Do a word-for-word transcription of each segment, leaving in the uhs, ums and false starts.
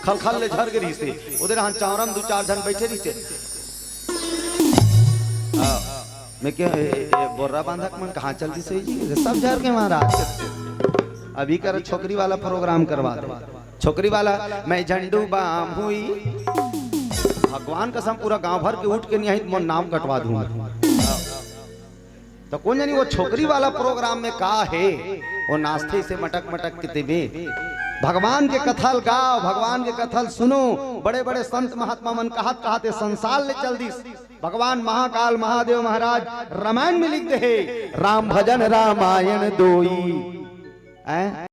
खलखल ले झर गे रहिस हे। ओदे रहन चांवरम दू चार झन बइठे रहिस हे। हाँ, मैं कहेंव, ए, ए, बोर्रा बांधक मन कहाँ चल दिस हे जी? सब झर गे महाराज। अभी कर छोकरी वाला program करवा दे। छोकरी वाला, मैं झंडू बाम हुई। भगवान कसम, पूरा गांव भर के उठ के नइ आही त मोर नाम कटवा दूंगा। त कोन जनी वो छोकरी वाला program में का हे, वो नाचथे से मटक मटक के तेमे। भगवान के कथा ल गाव, भगवान के कथा ल सुनो। बड़े बड़े संत महात्मा मन कहत कहत ए संसार ले चल दिस। भगवान महाकाल महादेव महाराज रामायण में लिख दे हे, राम भजन रामायण दोई। हैं?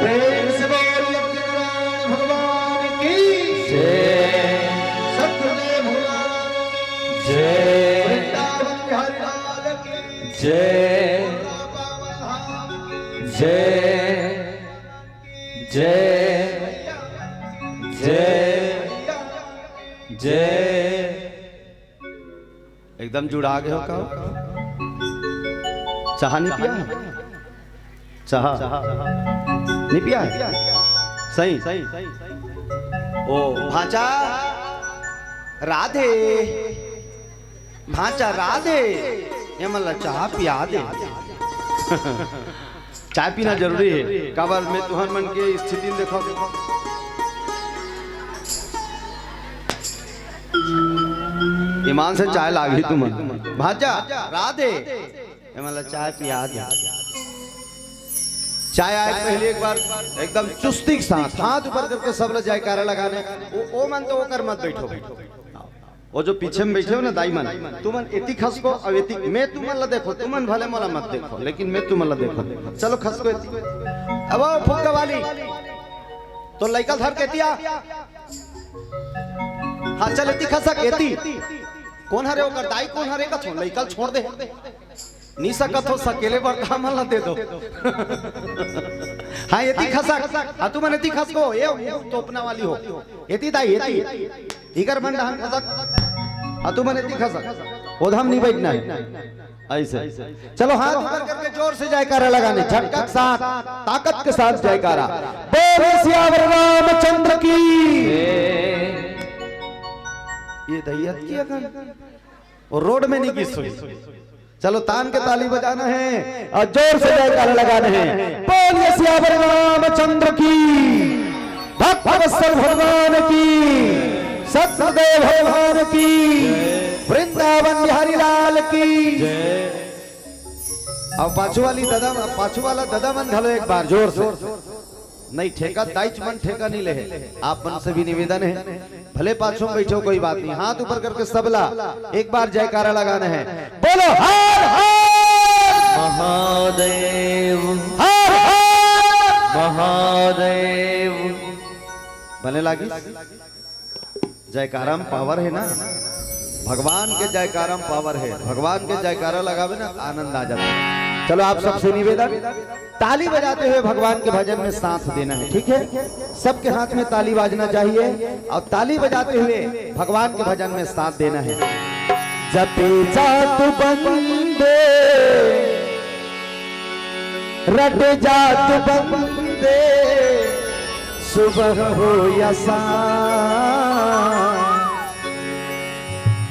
प्रेम से बोल लक्ष्मीनारायण भगवान की जय। सतगुरुदेव भगवान की जय। वृंदावन बिहारी लाल की जय। जय। जय। जय। जय। एकदम जुड़ा गए हो का? चाहा नहीं पिया है? चाहा नहीं पिया है? सही। ओ भांचा, राधे। भांचा, राधे। ये मन ला चाहा पिया दे। चाय पीना जरूरी हे, काबर मैं तुहर मन के स्थिति ल देखव। ईमान से चाय लागही तुमन। भांचा, राधे, एमन ला चाय पिया दे। चाय आए के पहले एक बार एकदम चुस्ती के साथ हाथ ऊपर करके सब ला जयकारा लगाने। ओ, ओ मन तो ओकर मत बैठो। वो जो पीछे में बैठे हो ना दाई मन, तुमन एती खसको, अब एती, मैं तुमन ला देखो, तुमन भले मोला मत देखो, लेकिन मैं तुमन ला देखो। चलो खसको एती। अब आओ फुग्गा वाली, तो लइका ल धर के एती आ। हाँ, चल एती खसक, एती। कोन हरे ओकर दाई, कोन हरे कथों, लइका ल छोड़ दे। नी सकत हो, सकेले बड़का मन ला दे दो। हाँ, एती खसक। हाँ, तुमन एती खसको, ए मुंह तोपना वाली हो। एती दाई, एती। इकर मन डहन खसक। हाँ, तुमन एती खसक। ओधम नी बइठना हे। ऐसे। चलो, हाथ ऊपर करके जोर से जयकारा लगाने, झटका के साथ, ताकत के साथ जयकारा। बोल सियावर रामचंद्र की। ये दैयत की अकन। वो रोड में नहीं गिस हुई। चलो, तान के ताली बजाना है और जोर से जयकारा लगाना है। बोलिए सियावर रामचंद्र की, भक्त वत्सल भगवान की, सत्यदेव भगवान की, वृंदावन बिहारी लाल की। अब पाछू वाली ददा, पाछू वाला ददा मन घलो एक बार जोर से। नहीं, ठेका दाईच मन ठेका नहीं ले हे। आप मन से भी निवेदन है, भले पाछू में बैठो, कोई बात नहीं, हाथ ऊपर करके सबला एक बार जयकारा लगाना है। बोलो हर हर महादेव, हर हर महादेव। बने लागी? जयकारा में पावर है ना, भगवान के जयकारा में पावर है। भगवान के जयकारा लगावे ना, आनंद आ जाता है। चलो, आप सबसे निवेदन, ताली बजाते हुए भगवान के भजन में साथ देना है, ठीक है? सबके हाथ में ताली बाजना चाहिए और ताली बजाते हुए भगवान के भजन में साथ देना है। जपे जात बंदे, रट जात बंदे, सुबह हो या शाम।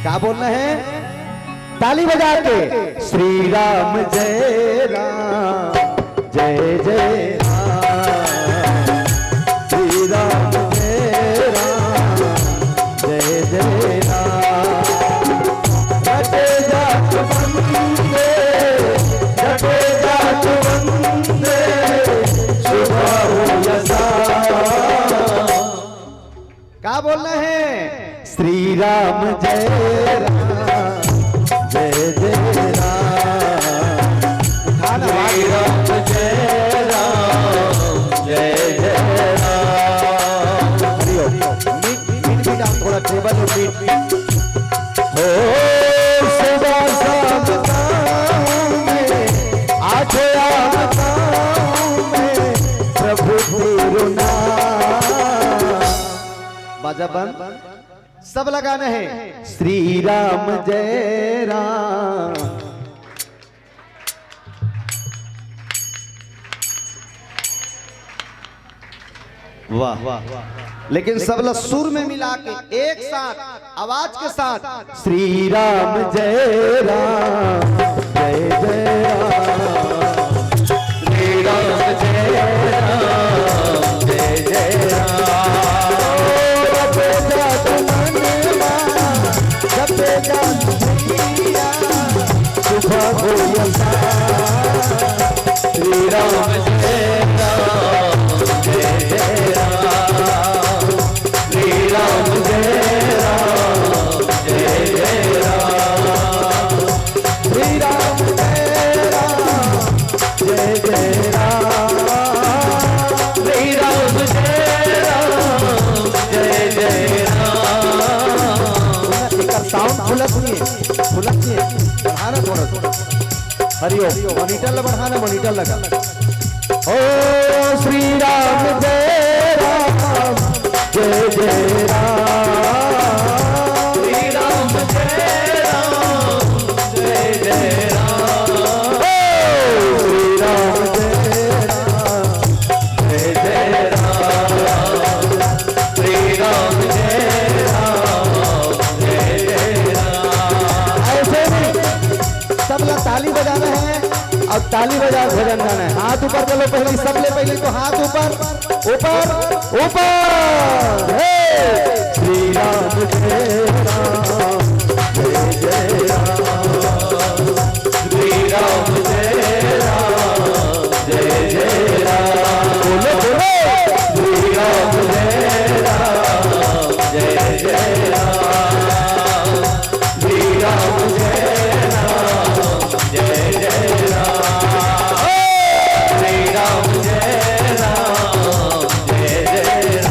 का बोलना है? ताली बजा के, श्री राम जय राम, जय जय राम, श्री राम जय राम, जय जय राम। जपे जात बंदे, जपे जात बंदे, सुबह हो या शाम। का बोलना है? श्री राम जय राम, जय जय राम। उठाना श्री राम जय राम, जय जय राम। हरिओम। मीट, मीट, मीट, आप थोड़ा टेबल में मीट। हो सुबह शाम गाँव में, आठो आम गाँव में, प्रभु तेरो नाम। बाजा बंद, सब लगाना है। श्री राम जय राम। वाह, वाह। लेकिन सब ला सुर में मिला के एक साथ, आवाज के साथ, श्री राम जय राम, जय जय राम। श्री राम जय राम, जय जय राम। जपे जात मन मा, जपे जात भैया, सुबह हो या शाम। श्री राम जय राम, जय जय राम। श्री राम जय राम, जय जय राम। श्री राम जय राम, जय जय राम। श्री राम जय राम, जय जय राम। एकर साउंड खुलत नहीं है, खुलत नहीं है, बढ़ाना थोड़ा सा। हरिओम। मॉनिटर ला बढ़ाना, मॉनिटर लगा। ओ श्री राम जय राम, जय जय राम। श्री राम जय राम, जय जय राम। ओ श्री राम जय राम, जय जय राम। श्री राम जय राम, जय जय राम। ऐसे नहीं, सब लोग ताली बजाना है और ताली बजा के भजन गाना है। हाथ ऊपर करो पहले, सबले पहले तो हाथ ऊपर, ऊपर, ऊपर। हे! श्री राम जय राम, जय जय राम। श्री राम जय राम, जय जय राम। बोलो, बोलो। श्री राम जय राम, जय जय राम। श्री राम जय राम, जय जय राम। श्री राम जय राम, जय जय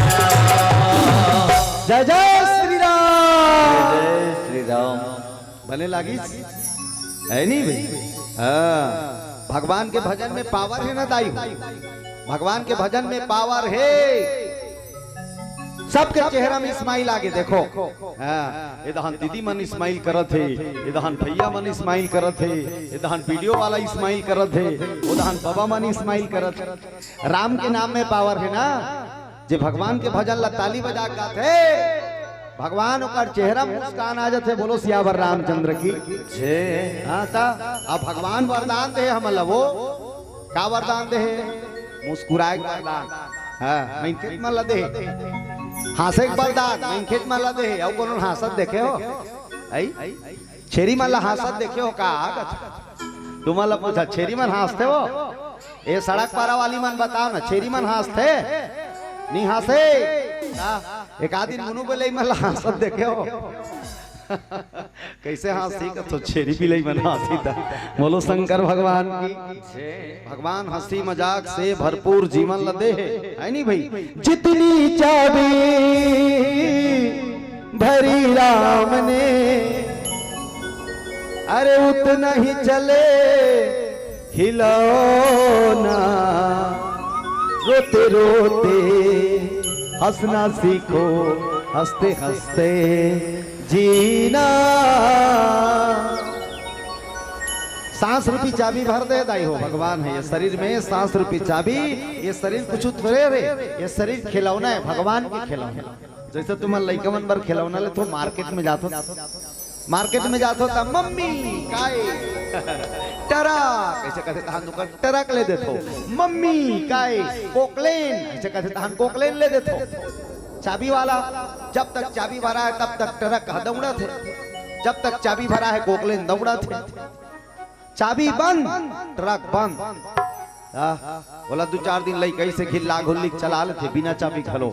बने लागिस? है नहीं भाई? हाँ, भगवान के भजन में पावर है ना दाई हो? भगवान के भजन में पावर है। सबके चेहरा में स्माइल आगे देखो। हाँ, ए दहन दीदी मन स्माइल करत हे, ए दहन भैया मन स्माइल करत हे, ए दहन वीडियो वाला स्माइल करत हे, ओ दहन बाबा मन स्माइल करत हे। राम के नाम में पावर है ना, जे भगवान के भजन ला ताली बजा के गाथे, भगवान ओकर चेहरा में मुस्कान आ जाथे। बोलो सियावर रामचंद्र की। जय। हाँ ता, अब भगवान वरदान दे हमन ला, वो का वरदान दे हे? मुस्कुराए के वरदान। हाँ, मनखे मन ला दे हे। हाँसे के वरदान, मनखे मन ला दे हे। अउ कोनो हाँसत देखे हो? आई? छेरी मन ला हाँसत देखे हो का? तुमन ला पूछा, छेरी मन हाँसथे हो? ए सड़क पारा वाली मन बताओ ना, छेरी मन हाँसथे? नहीं हाँसे? का? एक आध दिन मुनु बिलई मन ला हाँसत देखे हो? कैसे हाँसी का तो छेरी बिलई मन हाँसी ता। बोलो शंकर भगवान की। भगवान हंसी मजाक से भरपूर जीवन ला दे हे, है नहीं भाई? जितनी चाबी भरी राम ने, अरे उतना ही चले खिलौना। रोते रोते हंसना सीखो, हंसते हंसते जीना। सांस रूपी चाबी भर दे दाई हो, भगवान है ये शरीर में, सांस रूपी चाबी। ये शरीर कुछ थोड़े रे, ये शरीर खिलौना है, भगवान के खिलौना। जैसे तुमन लइका मन बर खिलौना लेथो, मार्केट में जाथो, मार्केट में जाथो त मम्मी काय, ट्रक, ऐसे कहते तहन दुकान ट्रक ले देथो। मम्मी काय, कोकलेन, ऐसे कहते तहन कोकलेन ले देथो। चाबी वाला, जब तक चाबी भरा है तब तक ट्रक ह दौड़त हे, जब तक चाबी भरा है कोकलेन दौड़त हे। चाबी बंद, ट्रक बंद। आह, बोला दू चार दिन लइका ऐसे घिल्ला घुल्ली चला लेथे बिना चाबी घलो,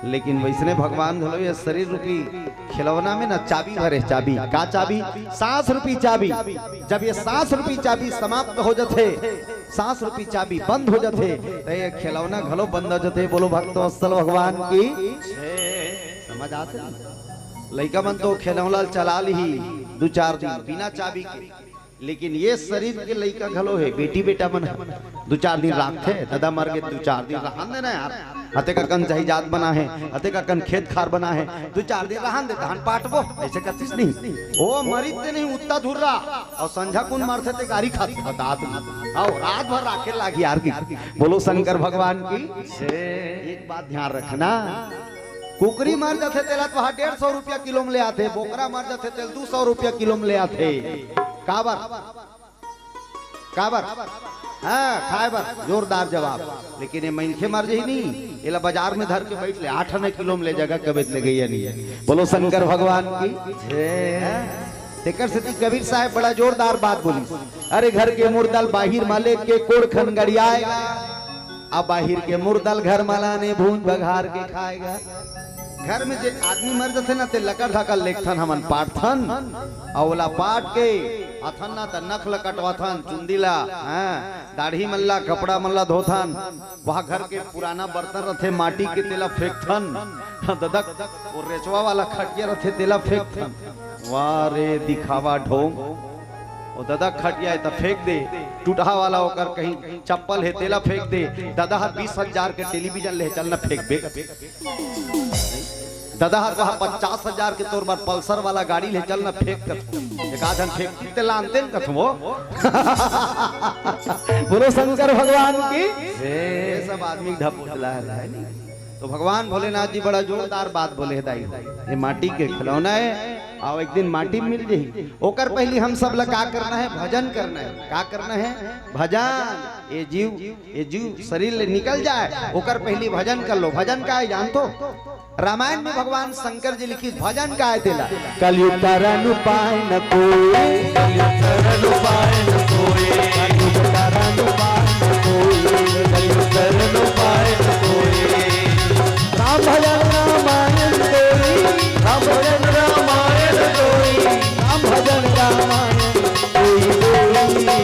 लेकिन वैसने भगवान घलो ये शरीर रूपी खिलौना में ना चाबी भरे, चाबी का चाबी? सांस रूपी चाबी। जब ये सांस रूपी चाबी समाप्त हो जथे, सांस रूपी चाबी बंद हो जथे, त ये खिलौना घलो बंद हो जथे। बोलो भक्तवत्सल भगवान की। समझ आथे? लइका मन तो खिलौना चला लिही दू चार दिन बिना चाबी के, लेकिन ये शरीर के लइका घलो हे, बेटी बेटा मन हे, दू चार दिन राखथे, ददा मर गे दू चार दिन रहन देना यार, अतेक अकन जायदाद बना हे, अतेक अकन खेत खार बना हे, दू चार दिन रहन दे, धान पाटबो, ऐसे कथिस नहीं। ओ मरित ते नहीं उत्ता धुर्रा, अउ संझा कुन मरथे ते गारी खाथे, बता दू। अउ रात भर राखे लागी यार की। बोलो शंकर भगवान की। एक बात ध्यान रखना, कुकरी मर जाथे तेला तो हा डेढ़ सौ रुपया किलो में ले आथे, बोकरा मर जाथे तेल दू सौ रुपया किलो में ले आथे। काबर? काबर? हाँ, खाए बर, जोरदार जवाब। लेकिन ये मनखे मर जही नहीं, एला बाजार में धर के बैठ ले, आठ आने किलो में ले जगह कबे ले गई नहीं। बोलो शंकर भगवान की। तेकर सेती कबीर साहब बड़ा जोरदार बात बोली, अरे घर के मुर्दा ल बाहिर मा लेके कोड़ खन गड़ियाएगा, अब बाहिर के मुर्दा ल घर मा लाने भूंज बघार के खाएगा। घर में जे आदमी मर जथे ना, ते लकर धकर लेखथन, हमन पाटथन, अउ ओला पाट के आथन ना, त नख ल कटवाथन, चुंदी ला, हाँ, दाढ़ी मन ला, कपड़ा मन ला धोथन। वहाँ घर के पुराना बर्तन रथे माटी के, तेला फेंकथन। हाँ, ददक, वो रेचवा वाला खटिया रथे, तेला फेंकथन। वाह रे दिखावा ढोंग। वो ददक खटिया है त फेंक दे, टूटहा वाला ओकर कहीं चप्पल है, तेला फेंक दे। ददा ह बीस हजार के टेलीविजन ले चल न फेंकबे। ददा ह तो ह पचास हजार के तोर बर पल्सर वाला गाड़ी ले चल न फेंक कथू। एक आधन फेंक ते लानते न कथू वो। बोलो शंकर भगवान की। ये सब आदमी ढप चला है। तो भगवान भोलेनाथ जी बड़ा जोरदार बात बोले हे दाई, ये माटी के खिलौना है, अउ एक दिन माटी मिल जाही। ओकर पहली हम सब ला का करना है? भजन करना है। का करना है? भजन। ये जीव, ये जीव शरीर ले निकल जाए, ओकर पहली भजन कर लो। भजन का है जानथो? रामायण में भगवान शंकर जी लिखिस भजन का है तेला। कलयुग तरन उपाय न कोई, कलयुग तरन उपाय न कोई, कलयुग तरन उपाय न कोई, कलयुग तरन उपाय न कोई। राम भजन रामायण कोई, राम भजन रामायण कोई, राम भजन रामायण कोई, कोई।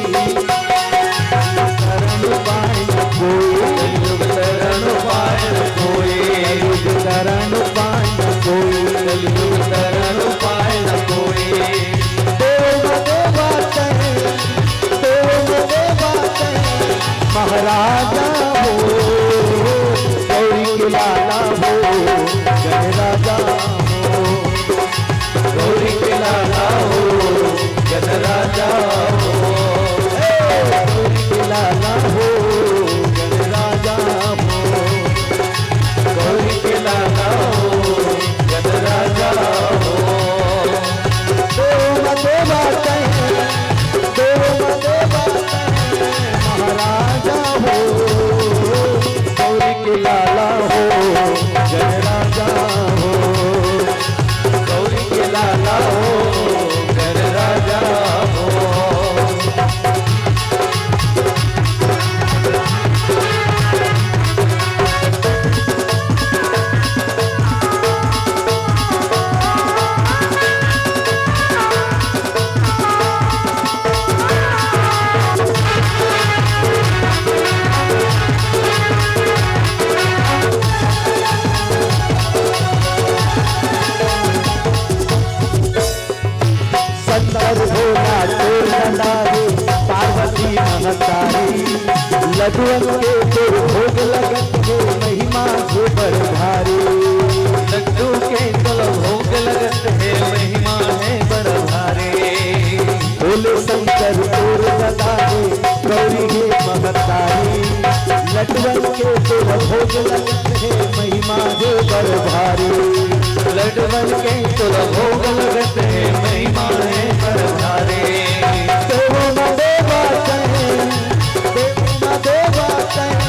तरन उपाय न कोई, कलयुग तरन उपाय न कोई, कलयुग तरन उपाय न कोई, कलयुग तरन उपाय न कोई। लाला हो, गणराजा हो। गौरी के लाला हो, गणराजा हो। हे, गौरी के लाला हो, गणराजा हो। गौरी के लाला हो, गणराजा हो। देव देवा तैं, देव देवा तैं महाराजा हो। गौरी के लाला हो, गणराजा हो। गौरी के लाला हो, गणराजा हो। शंकर भोला तोर नंदा रे, पार्वती महतारी। लड्डुअन के तोर भोग लगत हे, महिमा हे बड़ भारी। लड्डू के तोर भोग लगत हे, महिमा हे बड़ भारी। भोले शंकर तोर नंदा रे, गौरी हे महतारी। लड्डुअन के तोर भोग लगत हे, महिमा हे बड़ भारी। लड्डुअन के तोर भोग लगत हे, महिमा हे बड़ भारी। देवो न देवा तैं, देवो न देवा तैं,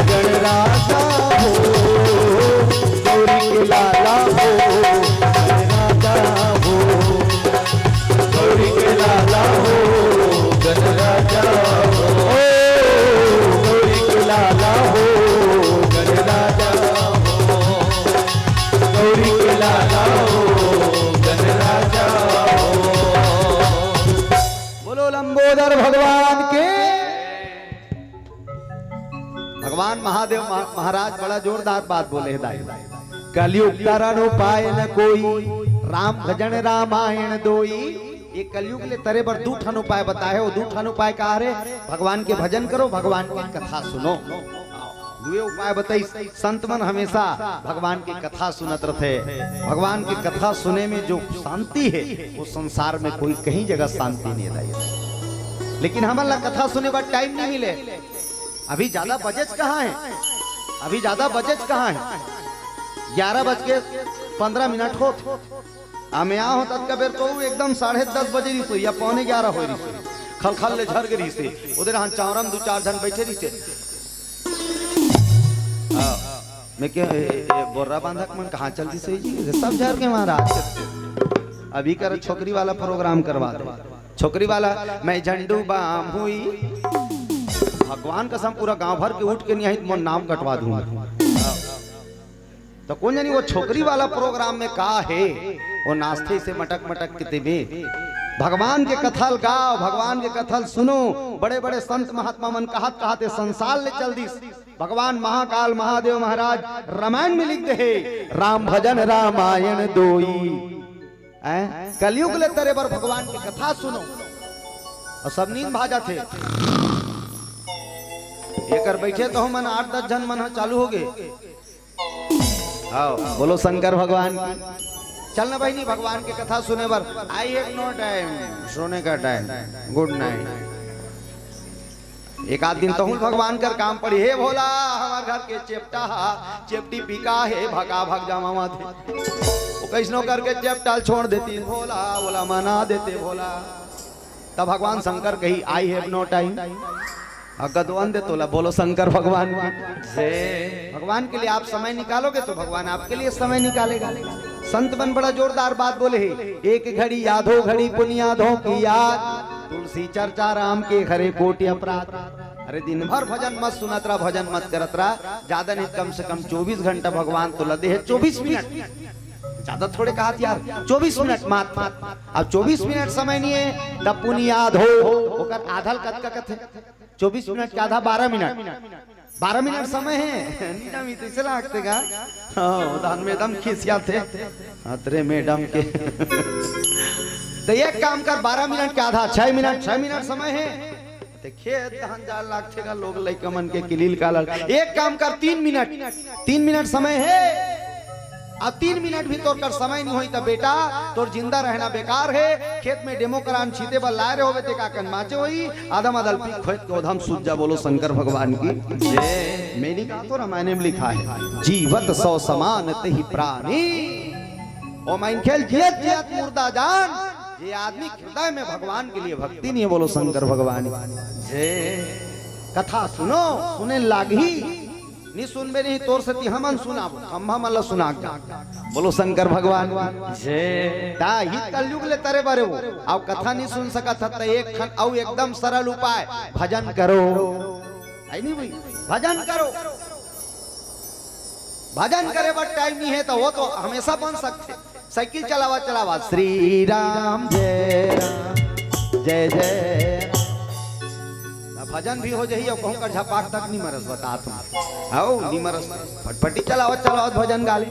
गणराजा हो, गौरी के लाला हो, गणराजा हो। गौरी के लाला हो, गणराजा हो। गौरी के लाला हो, गणराजा हो। गौरी के लाला हो, गणराजा हो। बोलो लंबोदर भगवान के। भगवान महादेव महा-, महाराज बड़ा जोरदार बात बोले हे दाई। कलयुग तरन उपाय न कोई, राम भजन रामायण दोई। ये कलयुग ले तरे बर दू ठन उपाय बताए हे, वो दू ठन उपाय का हरे? भगवान के भजन करो, भगवान की कथा सुनो। दुए उपाय बताइस। संत मन हमेशा भगवान की कथा सुनत रथे। भगवान की कथा सुने में जो शांति हे, वो संसार में कोई कहीं जगह शांति नहीं रही। लेकिन हमन ला कथा सुने बर टाइम नहीं मिले। अभी ज्यादा बजेच कहाँ हे, अभी ज्यादा बजेच कहाँ हे, ग्यारह बज के पन्द्रह मिनट होत। आ मैं आहों ततका बेर तो एकदम साढ़े दस बजे रहिस हे या पौने ग्यारह होय रहिस हे, खलखल ले झर गे रहिस हे। ओदे रहन चांवरम दू चार झन बैठे रहिस हे। आ, मैं कहें, ए, ए, बोर्रा बांधक मन कहाँ चल दिस हे जी? सब झर गे महाराज। अभी कर छोकरी वाला प्रोग्राम करवा दे। छोकरी वाला, मैं झंडू बाम हुई। भगवान कसम, पूरा गांव भर के उठ के नहीं आई त मोर नाम कटवा दूंगा। तो कोन जनी वो छोकरी वाला प्रोग्राम में का हे, वो नाचथे से मटक मटक के तेमे। भगवान के कथा ल गाओ, भगवान के कथा ल सुनो। बड़े बड़े संत महात्मा मन कहत कहत ए संसार ले चल दिस। भगवान महाकाल महादेव महाराज रामायण में लिख दे हे, राम भजन रामायण दोई। हैं? कलयुग ले तरे बर भगवान के कथा सुनो। अउ सब नींद भा जाथे। एकर बैठे तो हमन आठ दस झन मन ह चालू हो गे। आओ, बोलो शंकर भगवान की। चल ना बहिनी, भगवान के कथा सुने बर। I have no time, सोने का टाइम। गुड नाइट। एक आध दिन तहूँ भगवान कर काम पड़ी। हे भोला, हमर घर के चेपटा हा, चेपटी बिका हे, भगा भग जावा थे। वो कैसनो करके चेपटा ल छोड़ देती भोला, बोला मना देते भोला। तब भगवान शंकर कही, I have no time। अगदवन दे तोला, बोलो शंकर भगवान की। जय। भगवान के लिए आप समय निकालोगे तो भगवान आपके लिए समय निकालेगा। संत मन बड़ा जोरदार बात बोले हे, एक घड़ी यादो घड़ी पुनियादो की याद, तुलसी चर्चा राम के हरे कोटि अपराध। अरे दिन भर भजन मत सुनत रहा, भजन मत करत रहा, ज्यादा नहीं कम से कम चौबीस घंटा भगवान तोला दे हे, चौबीस मिनट। ज्यादा थोड़े कहत यार, चौबीस मिनट मात मात। अब चौबीस मिनट समय नहीं हे, तब पुनियाद हो, ओकर आधल कतका कथे? चौबीस मिनट के आधा बारह मिनट, बारह मिनट समय हे। नहीं ना, मी तो इसे लागते का? हाँ, उदान मैडम खिसियाथे। अतरे मैडम के। तो एक काम कर, बारह मिनट के आधा, छह मिनट, छह मिनट समय हे। ते खेत धान जाल लागथे गा, लोग लइका मन के किलिल कालल। एक काम कर, तीन मिनट, तीन मिनट समय हे, अउ तीन मिनट भी तोर कर समय नहीं होई त बेटा, तोर जिंदा रहना बेकार हे। खेत में डेमो करान छीते बर लाए रहे होबे, ते का कन माचे होई, आधा माधल पीक खोएत के ओधम सूत जा। बोलो शंकर भगवान की। जय। मैं नहीं कहा, तो रामायण में लिखा है, "जीवत सौ समान तहि प्राणी।" ओ मनखे ल जियत जियत मुर्दा जान, जे आदमी हृदय में भगवान के लिए भक्ति नहीं है, बोलो शंकर भगवान की। जय। कथा सुनो, सुने लागही, नहीं सुनबे नहीं, तोर सेती हमन सुनाबो, खम्भा मन ला सुना के। बोलो शंकर भगवान की। जय। ता ही कलयुग ले तरे बरे हो, अउ कथा नहीं सुन सकत ह, त एक खन अउ एकदम सरल उपाय, भजन करो। है नहीं भाई, भजन करो। भजन करे बर टाइम नहीं है, तो वो तो हमेशा बन सकथे। साइकिल चलावा चलावा, "श्री राम जय राम, जय जय राम।" अब भजन भी हो जाही, अउ कहूँ कर झपाट तक नहीं मरस, बता तुम। आओ, नहीं मरस। फटफटी चलावत चलावत भजन गा ले।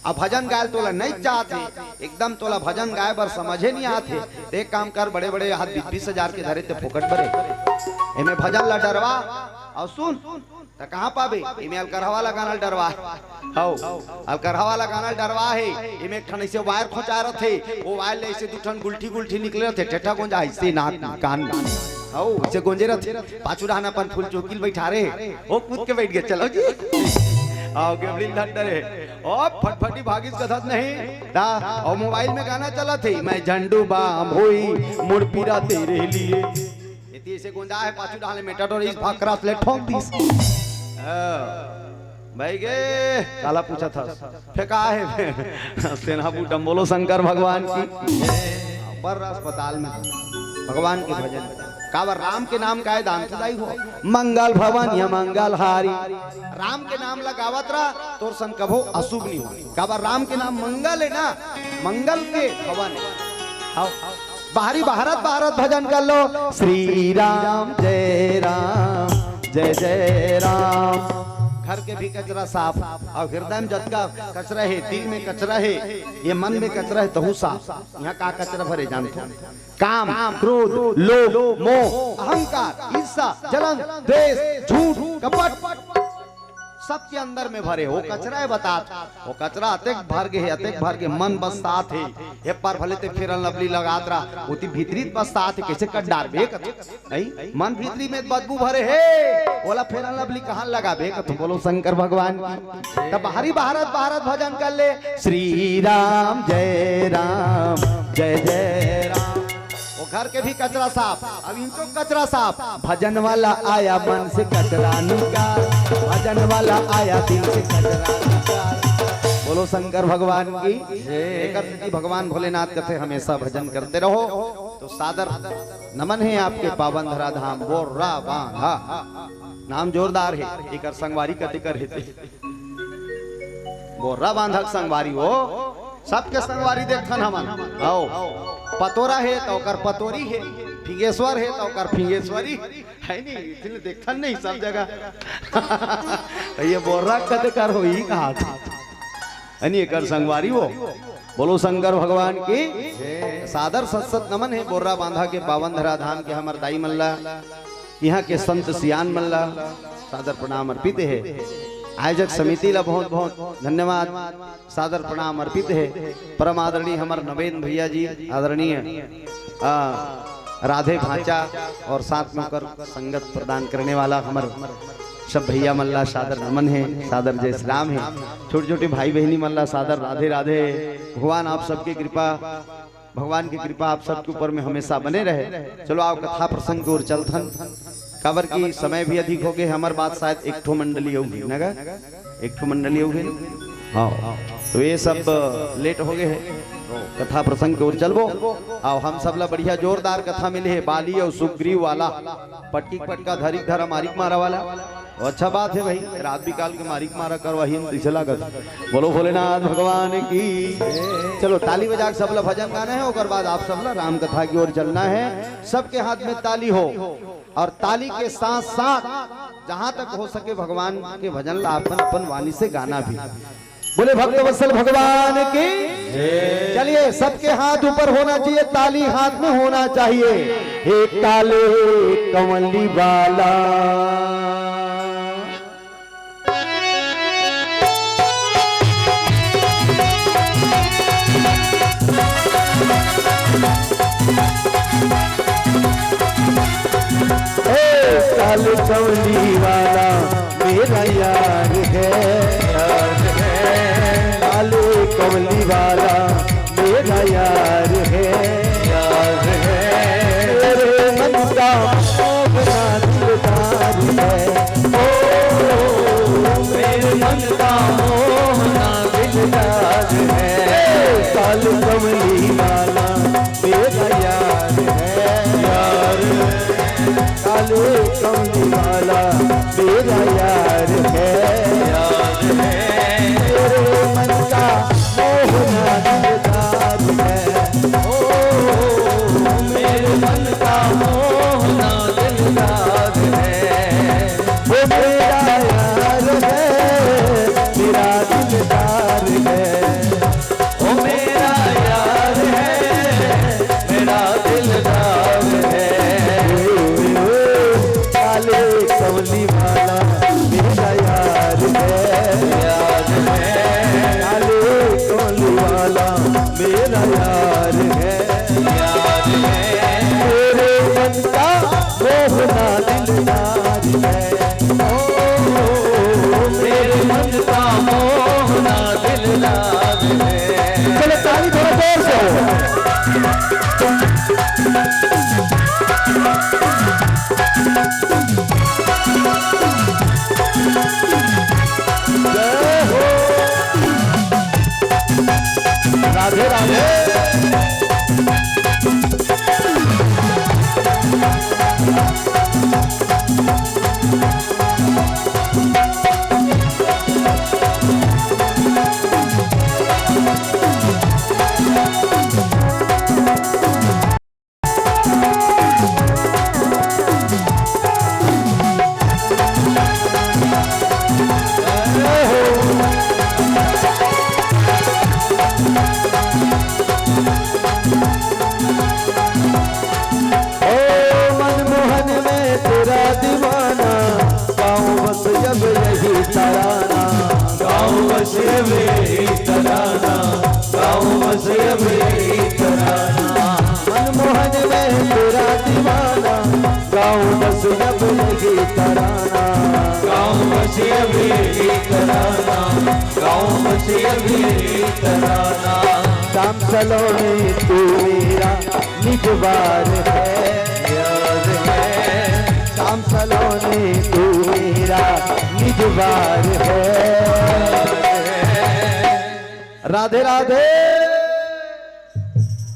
अब भजन गायल तोला नहीं चाहत हे, एकदम तोला भजन गाए बर समझे नहीं आत हे, ते एक काम कर, बड़े बड़े हाथ बीस बीस हजार के धरे ते फोकट बरे, एमे भजन ला डरवा, अउ सुन, त कहाँ पाबे? एमे अलकरहा वाला गाना ल डरवा। हौ, अलकरहा वाला गाना ल डरवा हे। एमे एक ठन ऐसे वायर खोंचा रथे, वो वायर ले ऐसे दू ठन गुलठी गुलठी निकले रथे, ठेठा गोंजा ऐसे नाक में, कान में। हौ, ऐसे गोंजे रथे। पाछू डहान अपन फूल चौकी ल बैठा रहे, वो कूद के बैठ गया, "चलो जी।" आओ, गेबड़ी ल धर डरे। ओ, फटफटी भागिस कथत नहीं। दा, और मोबाइल में गाना चलत हे, "मैं झंडू बाम होई, मुड़ पीरा तेरे लिए।" एती ऐसे गोंजा हे, पाछू डहान ले मेटाडोर इस भाग क्रॉस ले ठोक दिस। हाँ। भाई गे, काला पूछा था। फेंका हे। सेना बूटम, बोलो शंकर भगवान की। बर अस्पताल में भगवान के भजन। काबर राम के नाम काय दान थदाई हो। मंगल भवन या मंगल हारी। राम के नाम लगावत रहा, तोर सन कभो अशुभ नहीं हो। काबर राम के नाम मंगल है ना, मंगल के भवन है। आओ, बाहरी भारत भारत भजन कर लो। श्री राम जय राम, जय जय राम। घर के भी कचरा साफ, अउ हृदय में जतका कचरा हे, दिल में कचरा हे, ये मन में कचरा हे, तहू साफ। यहाँ का कचरा भरे जानथो? काम, क्रोध, लोभ, मोह, अहंकार, ईर्ष्या, जलन, द्वेष, झूठ, कपट, सबके अंदर में भरे। वो कचरा हे, बतात। वो कचरा अतेक भर गे हे, अतेक भर गे, मन बस साथ हे। हे पर भले ते Fair and Lovely लगात रहा, ओती भीतरी बस साथ हे, कैसे कट डारबे कत-, नहीं? मन भीतरी में बदबू भरे हे, ओला Fair and Lovely कहाँ लगाबे कत-, बोलो शंकर भगवान की। तब बाहरी भारत भारत भजन कर ले, श्री राम जय राम, जय जय राम। वो घर के भी कचरा साफ, अब इनको कचरा साफ। भजन वाला आया मन से कचरा निकाल, भजन वाला आया दिल से कचरा निकाल। बोलो शंकर भगवान की। जय। एकर सेती भगवान भोलेनाथ कथे हमेशा भजन करते रहो। तो सादर नमन हे आपके पावन धरा धाम बोर्रा बांधा। नाम जोरदार हे, एकर संगवारी कते कर हेते। बोर्रा बांधा के संगवारी हो, सबके संगवारी देखथन हमन। आओ, पतोरा हे त ओकर पतोरी हे, फिंगेश्वर हे त ओकर फिंगेश्वरी, है नी? इसलिए देखथन नहीं सब जगह। ये बोर्रा कते कर होही कहा था। है नी, एकर संगवारी हो। बोलो शंकर भगवान की। सादर सत सत नमन हे बोर्रा बांधा के पावन धरा धाम के हमर दाई मन ला, यहाँ के संत सियान मन ला सादर प्रणाम अर्पित हे। आयोजक समिति ला बहुत बहुत धन्यवाद, सादर प्रणाम अर्पित हे। परम आदरणीय हमर नवेंद्र भैया जी, आदरणीय, आ, राधे भांचा और साथ में ओकर संगत प्रदान करने वाला हमर सब भैया मन ला सादर नमन हे, सादर जय श्री राम हे। छोटे छोटे भाई बहिनी मन ला सादर राधे राधे। भगवान आप सबके कृपा, भगवान की कृपा आप सबके ऊपर में हमेशा बने रहे। चलो, आओ, कथा प्रसंग की ओर चलथन, काबर की समय भी अधिक हो गए, हमर बाद शायद एक ठो मंडली होगी ना गा, एक ठो मंडली होगी। हाँ, तो ये सब लेट हो गए है, तो कथा प्रसंग की ओर चलबो। आओ, हम सब ला बढ़िया जोरदार कथा मिले है, बाली और सुग्रीव वाला, पटकी पटका, धरिक धरा, मारिक मारा वाला। अच्छा बात है भाई, रात बिकाल के मारिक मारा करवाही हम, कैसे लागत? बोलो भोलेनाथ भगवान की। चलो, ताली बजा के सबला भजन गाना है, ओकर बाद आप सबला राम कथा की ओर चलना है। सबके हाथ में ताली हो और ताली के साथ साथ जहां तक हो सके भगवान के भजन ला अपन अपन वाणी से गाना भी। बोले भक्तवत्सल भगवान की। जय। चलिए, सबके हाथ ऊपर होना चाहिए, ताली हाथ में होना चाहिए। हे काले कमली वाला। ए, काले कमली वाला मेरा यार है, यार है। काले कमली वाला मेरा यार है, यार है। मेरे मन का मोहना दिलदार है। ओ, मेरे मन का मोहना दिलदार है। काले कमली वाला मेरा यार है, यार है। काले कमली वाला मेरा यार है, यार है। मेरे मन का मोहना दिलदार है। ओ, मेरे मन का मोहना दिलदार है। वो मेरा यार है, मेरा दिलदार है। वो मेरा यार है, मेरा दिलदार है। काले कमली वाला मेरा यार है, यार है। काले कमली वाला मेरा यार है, यार है। मेरे मन का मोहना दिलदार है। ओ, मेरे मन का मोहना दिलदार है। चलो, ताली थोड़ा जोर से हो। जय हो। राधे राधे। ओ मनमोहन में तेरा दीवाना, गाँव बस जब यही तराना। गाँव बस जब यही तराना, गाँव बस जब यही तराना। मनमोहन में तेरा दीवाना, गाँव बस जब यही तराना। गाँव बस जब यही तराना, गाँव बस जब यही तराना। श्याम सलोनी तू मेरा निजवार है, यार है। श्याम सलोनी तू मेरा निजवार है। राधे राधे।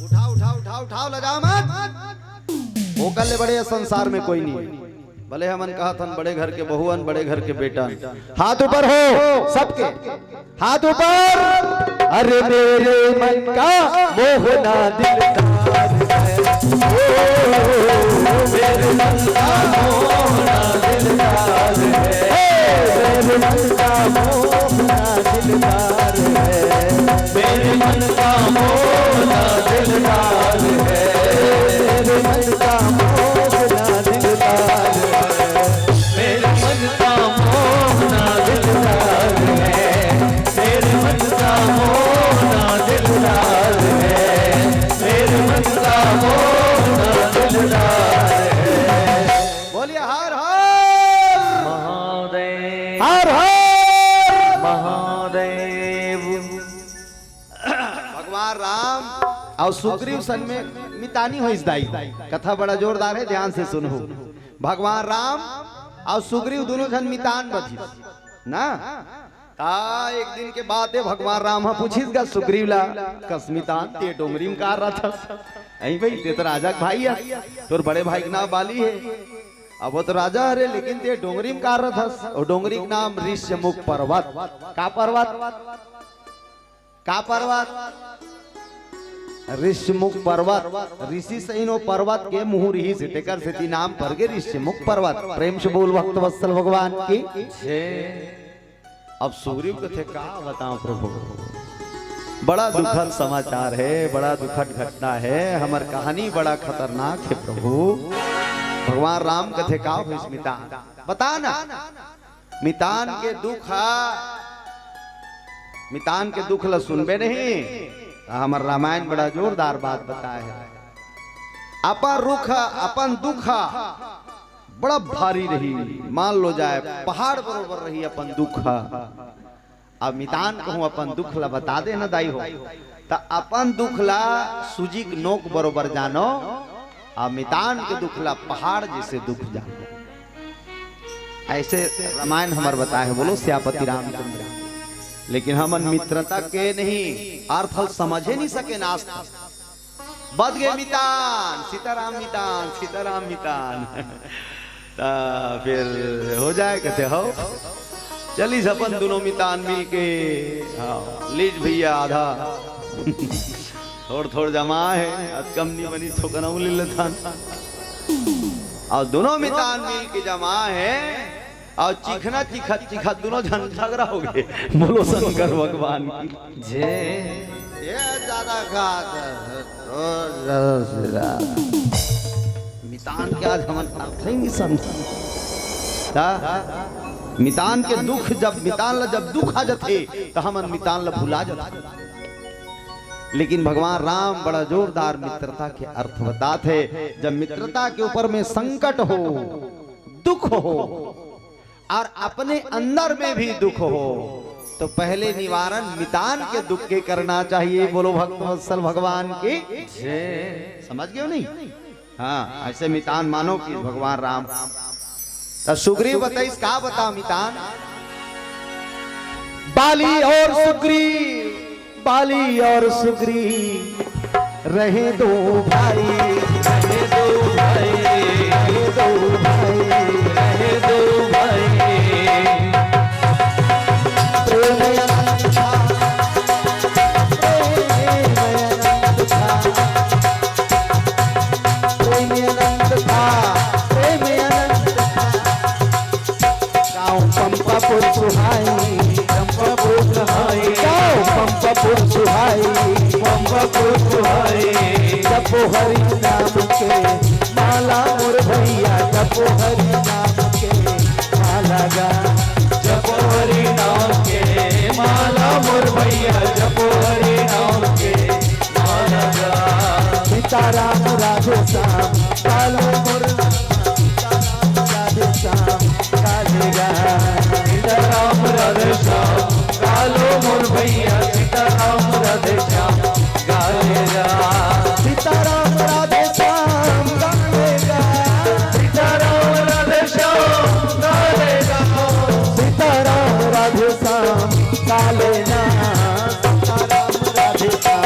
उठाओ, उठाओ, उठाओ, उठाओ, लजा मत। ओकर ले बड़े संसार में कोई नहीं। भले हमन कहत हन बड़े घर के बहू हन, बड़े घर के बेटा हन। हाथ ऊपर हो सबके, हाथ ऊपर। अरे मेरे मन का मोहना दिलदार है। ओ, मेरे मन का मोहना दिलदार है। मेरे मन का मोहना दिलदार है। मेरे मन का मोहना दिलदार है। मेरे मन का मोहना दिलदार है। मेरे मन का मोहना दिलदार है। मेरे मन का मोहना दिलदार है। मेरे मन का मोहना दिलदार है। बोलिए हर हर महादेव। हर हर महादेव। भगवान राम अउ सुग्रीव सन में मितानी होइस दाई। कथा बड़ा जोरदार हे, ध्यान से सुनहू। भगवान राम अउ सुग्रीव दूनों झन मितान बधिस ना। ता एक दिन के बात हे, भगवान राम ह पूछिस गा सुग्रीव ला, "कस मितान, ते डोंगरी म का रथस?" "अई भई, ते तो राजा के भाई हस, तोर बड़े भाई के नाम बाली हे।" "अब वो तो राजा हरे, लेकिन ते डोंगरी म का रथस?" "ओ डोंगरी के नाम ऋष्यमुख पर्वत।" "का पर्वत?" का पर्वत? ऋष्यमुख पर्वत। ऋषि सही ओ पर्वत के मुँह रिहिस हे, तेकर सेती नाम पर गे ऋष्यमुख पर्वत। प्रेम से बोल भक्त वत्सल भगवान की। जय। अब सुग्रीव कथे, "का बताओं प्रभु, बड़ा दुखद समाचार हे, बड़ा दुखद घटना हे, हमर कहानी बड़ा खतरनाक हे प्रभु।" भगवान राम कथे, "का होइस मितान, बता ना।" मितान के दुख ह, मितान के दुख ल सुनबे नहीं, त हमर रामायण बड़ा जोरदार बात बताए हे। अपन रुख, अपन दुख ह बड़ा भारी रही, मान लो जाए पहाड़ बरोबर रही अपन दुख ह। अब मितान कहूँ अपन दुख ल बता दे न दाई हो, त अपन दुख ल सूजी के नोक बरोबर जानो, अब मितान के दुख ल पहाड़ जैसे दुख जानो। ऐसे रामायण हमर बताए हे, बोलो सियापति रामचंद्र। लेकिन हमन मित्रता के नहीं अर्थ ल समझे नहीं सके आज तक। बच गे मितान, सीताराम मितान, सीताराम मितान। त फिर हो जाए कथे हो, चलिस अपन दुनों मितान मिल के, हाँ, लीज भैया आधा। थोड़ थोड़ जमा हे, अत कम नहीं बनी, थोकन अउ ले लेथन। अउ दुनों मितान मिल के जमा हे, अउ चिखना चिखत चिखत दुनों झन झगड़ा हो गे। बोलो शंकर भगवान की। जय। ये ज्यादा खात हे, तो ज्यादा से ज्यादा। मितान के आज हमन अर्थ ही नहीं समझे। का? मितान के दुख, जब मितान ला जब दुख आ जाथे, त हमन मितान ला भुला जाथे। लेकिन भगवान राम बड़ा जोरदार मित्रता के अर्थ बताथे। जब मित्रता के ऊपर में संकट हो, दुख हो, और अपने अंदर में भी दुख हो, तो पहले निवारण मितान के दुख के करना चाहिए। बोलो भक्त वत्सल भगवान की। जय। समझ गए हो नहीं? हाँ, ऐसे मितान मानो कि भगवान राम। त सुग्रीव बताइस, का बता मितान? बाली और सुग्रीव, बाली और सुग्रीव रहे दो भाई, रहे दो भाई, रहे दो भाई, रहे दो भाई। प्रेम अनंत था, प्रेम अनंत था, प्रेम अनंत था, प्रेम अनंत था। गाँव पंपापुर सुहाई, पंपापुर सुहाई, गाँव पंपापुर सुहाई, पंपापुर सुहाई। जपो हरि नाम के माला मोर भैया, जपो हरि नाम के माला गा। जपो हरि नाम के माला मोर भैया, जपो हरि नाम के माला गा। सीताराम राधे श्याम, कालो मोर सीताराम राधे श्याम, काले गा। सीताराम राधे श्याम, कालो मोर भैया, सीताराम राधे श्याम, काले गा। सीताराम राधे श्याम, काले गा। सीताराम राधे श्याम, काले गा। सीताराम राधे श्याम, काले ना। सीताराम राधे श्याम,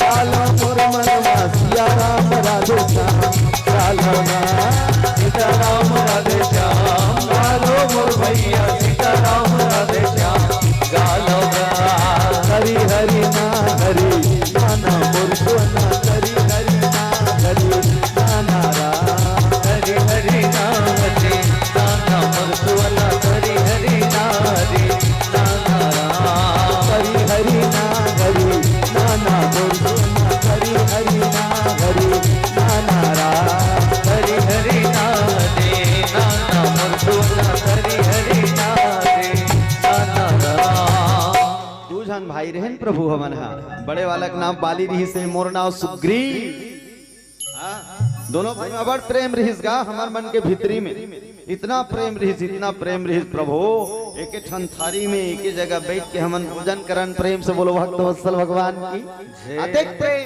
कालो मोर मनवा, सिया राम राधे श्याम, कालो ना। सीताराम राधे श्याम, कालो मोर भैया, सीताराम राधे श्याम, कालो ना। हरि हरि ना हरि, नाना मोर सोना, हरि हरि ना हरि, नाना रा। हरि हरि ना हरि, नाना मोर सोना, हरि हरि ना हरि, नाना रा। हरि हरि ना हरि, नाना मोर सोना, हरि हरि ना हरि, नाना रा। हरि हरि ना हरि, नाना मोर सोना, हरि हरि ना हरि, नाना रा। दू झन भाई रहेन प्रभु हमन हा, बड़े वाला के नाम बाली रिहिस हे, मोर नाम सुग्रीव। हाँ, दोनों भाई में बड़ प्रेम रिहिस गा हमर मन के भीतरी में। इतना प्रेम रिहिस, इतना प्रेम रिहिस प्रभु। एके ठन थारी में एके जगह बैठ के हमन भोजन करन प्रेम से। बोलो भक्त वत्सल भगवान की। जय। अतेक प्रेम।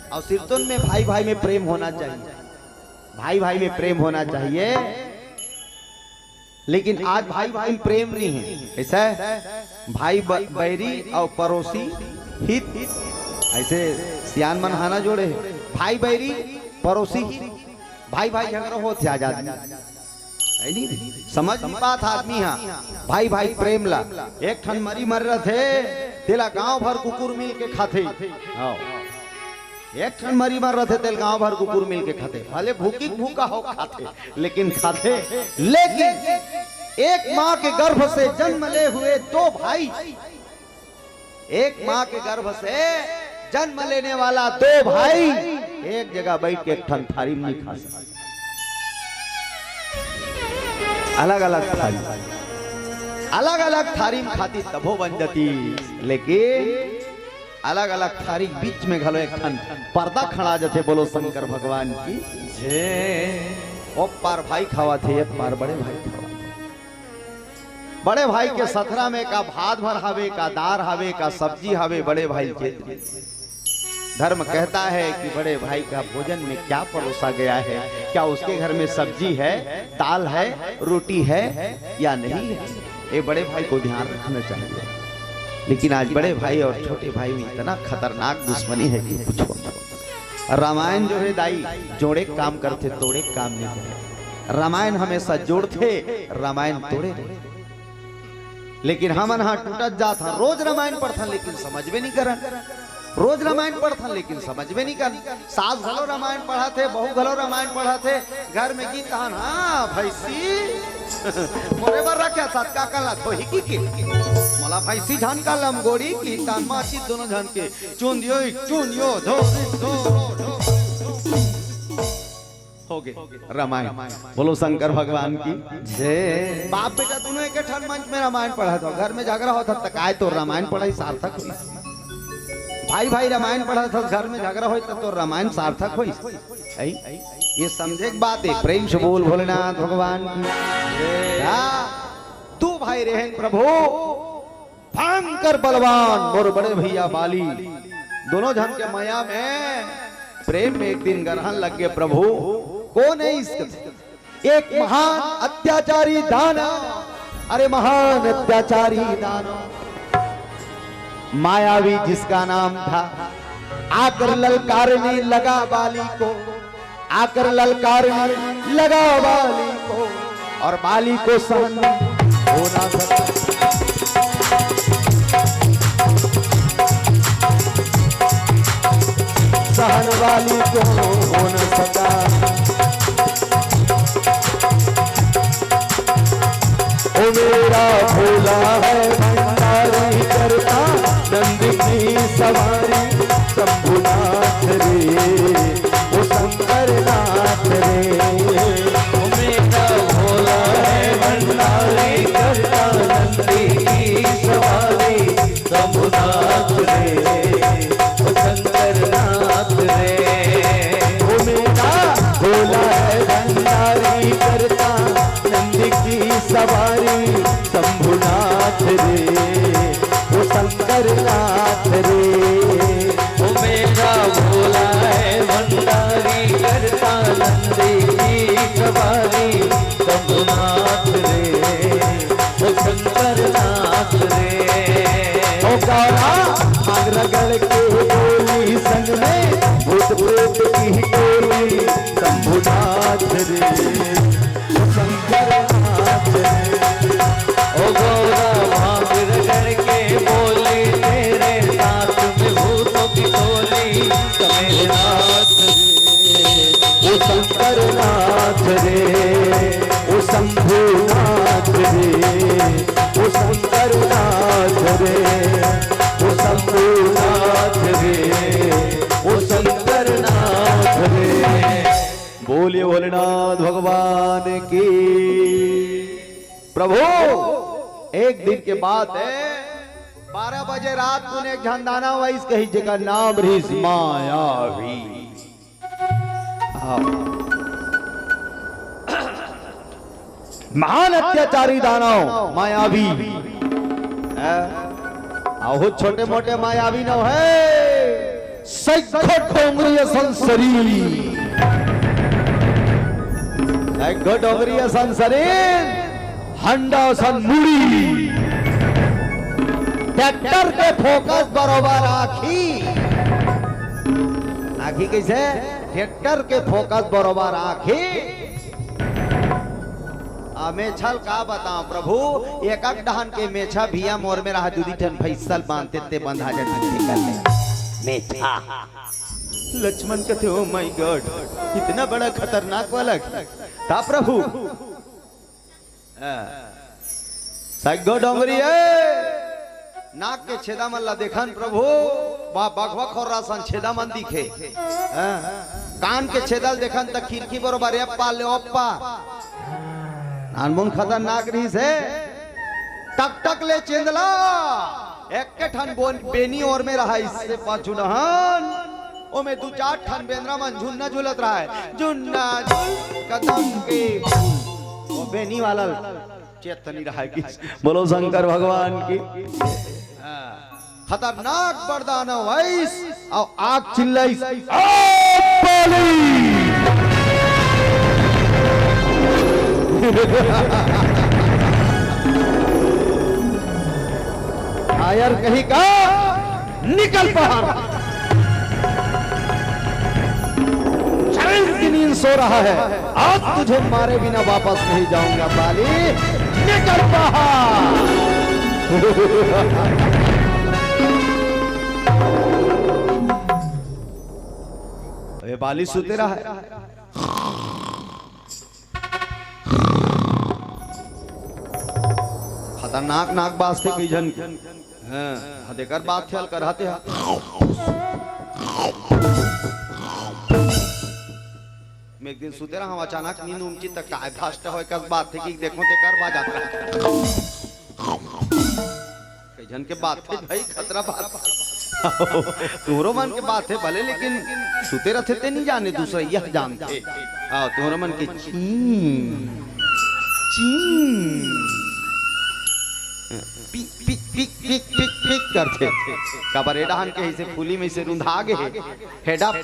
और सिरतोन में भाई भाई में प्रेम होना चाहिए, भाई भाई में प्रेम होना चाहिए। लेकिन आज भाई भाई में प्रेम नहीं है, ऐसा है? भाई ब-, बैरी और पड़ोसी हित। ऐसे सियान मन हाना जोड़े है, भाई बैरी, पड़ोसी हित। भाई भाई झगड़ा होत हे आज आदमी, है नहीं? समझ नहीं पात आदमी हा भाई भाई प्रेम ला। एक ठन मरी मर रथे, तेला गांव भर कुकुर मिल के खाथे। हाँ। एक ठन मरी मर रथे, तेल गांव भर कुकुर मिल के खाथे। भले भूखी भूखा हो खाथे, लेकिन खाथे। लेकिन एक माँ के गर्भ से जन्म ले हुए दो भाई, एक माँ के गर्भ से जन्म लेने वाला दो भाई एक जगह बैठ के एक ठन थारी में नहीं खा सकते। अलग अलग थारी, अलग अलग थारी में खाती तभो बन जाती, लेकिन अलग अलग थारी के बीच में घलो एक ठन पर्दा खड़ा जथे। बोलो शंकर भगवान की जय। ओ पार भाई खावा थे, ये पार बड़े भाई खावा थे। बड़े भाई के सथरा में का भात भर हवे, का दार हवे, का सब्जी हवे, बड़े भाई के धर्म कहता है कि बड़े भाई का भोजन में क्या परोसा गया है, क्या उसके घर में सब्जी है, दाल है, रोटी है या नहीं है, ये बड़े भाई को ध्यान रखना चाहिए। लेकिन आज बड़े भाई और छोटे भाई में इतना खतरनाक दुश्मनी है कि पूछो। रामायण जो है दाई, जोड़े काम करथे, तोड़े काम नहीं करे। रामायण हमेशा जोड़थे, रामायण तोड़े रहे। लेकिन हमन हा टूटत जात हा, रोज रामायण पढ़थन लेकिन समझबे नहीं करन, रोज रामायण पढ़थन लेकिन समझबे नहीं करन। सास घलो रामायण पढ़त हे, बहू घलो रामायण पढ़त हे, घर में गीत हन, हाँ भैंसी मोरे बर रखे सतका कला धोही की के, मोला भैंसी झन का लमगोड़ी की तान माची दोनों झन के चुंदियो चुंदियो धो धो धो। हो गे रामायण। बोलो शंकर भगवान की जय। बाप बेटा दोनों एक ठन मंच में रामायण पढ़त हो, घर में झगड़ा होत हे त काय तोर रामायण पढ़ाई सार्थक होई? भाई भाई रामायण पढ़त हो, घर में झगड़ा होई त तोर रामायण सार्थक होई? ऐ? ये समझे के बात है। प्रेम से बोल भोलेनाथ भगवान की जय। हाँ, दू भाई रहेन प्रभु, भयंकर बलवान मोर बड़े भैया बाली, दोनों झन के मया में प्रेम में एक दिन गरहन लग गे प्रभु। कोन हे इसके? एक महान अत्याचारी दानव, अरे महान अत्याचारी दानव, मायावी जिसका नाम था, आकर ललकारने लगा बाली को, आकर ललकारने लगा बाली को, और बाली को सहन हो ना सका। सहन बाली को हो न सका। ओ मेरा भोला है भंडारी करता, नंद की सवारी शंभुनाथ रे, ओ शंकर नाथ रे। ओ मेरा भोला है भंडारी करता, नंद की सवारी शंभुनाथ रे, ओ शंकर नाथ रे। ओ मेरा भोला है भंडारी करता, नंद की सवारी शंभुनाथ रे, ओ शंकर नाथ रे। ओ मेरा भोला है भंडारी करता, नंद की सवारी शंभुनाथ रे, ओ शंकर नाथ रे। ओ गौरा भांग रगड़ के बोली संग में भूत प्रेत की टोली शंभुनाथ रे, ओ शंकर नाथ रे। ओ गौरा भांग रगड़ के बोली तेरे साथ में भूतों की टोली शंभुनाथ रे, ओ शंकर नाथ रे, ओ शंभुनाथ रे, ओ शंकर नाथ रे, ओ शंभुनाथ रे, ओ शंकर नाथ रे। बोलिए भोलेनाथ भगवान की। प्रभु, एक दिन के बात है, बारह बजे रात को एक झन दानव आइस कही, जेकर नाम रहिस मायावी। हाँ। महान अत्याचारी दानव मायावी। हाँ। अहो छोटे मोटे मायावी नव हे, सैकड़ों डोंगरी असन शरीर, सैकड़ों डोंगरी असन शरीर, हंडा असन मुड़ी, ट्रैक्टर के फोकस बरोबर आँखी। आँखी कइसे? ट्रैक्टर के फोकस बरोबर आँखी। आ, मेछा ल का बतावं प्रभु, एक एक डहन के मेछा भिया मोर मेर हा दूदी ठन भैंसा ल बांधते ते बंधा जाथे तेकर ले। मेछा। लक्ष्मण कथे, "Oh my God, इतना बड़ा खतरनाक वाला।" ता प्रभु, हाँ। सग्गो डोंगरी ए, नाक के छेदा मन ला देखन प्रभु, वहाँ बघवा खोर रासन छेदा मन दिखे। हाँ। कान के छेदा ल देखन त खिड़की बरोबर एप्पा ले ओप्पा। नानमुन खतरनाक रहिस हे। टकटक ले चेंदला, एक के ठन बोन, बेनी ओर में रहा इससे पाछू डहन। ओमे दू चार ठन बेंदरा मन झुन्ना झुलत रहा है। झुन्ना झुल कदम के फूल। वो बेनी वाला चेत नइ रहय कि बोलो शंकर भगवान की। हाँ। खतरनाक बरदानव आइस अउ आग चिल्लाइस, "आग बाली!" कायर कहीं का, निकल बाहर। चैन की नींद सो रहा है, आज तुझे मारे बिना वापस नहीं जाऊंगा बाली, निकल बाहर। ए बाली सुते रहा है। खतरनाक नाक बाजथे कई झन के। हाँ, हाँ, देकर बात थे, हल्का रहते हैं। मैं एक दिन सुते रहा हूँ, अचानक नींद उमकी तक काय भ्रष्ट होय कस बात थे कि देखो तेकर बाज आता है। कई झन के बात हे भाई, खतरा बात। तुहरो मन के बात हे भले, लेकिन सुते रथे ते नहीं जाने, दूसरा यह जानथे। हाँ, तुहरो मन के चीं, चीं, पी, पी, पी, पी, पी, पी करथे। काबर ए डहान के हे से फूली में से रुंधा गे हे। हेडअप,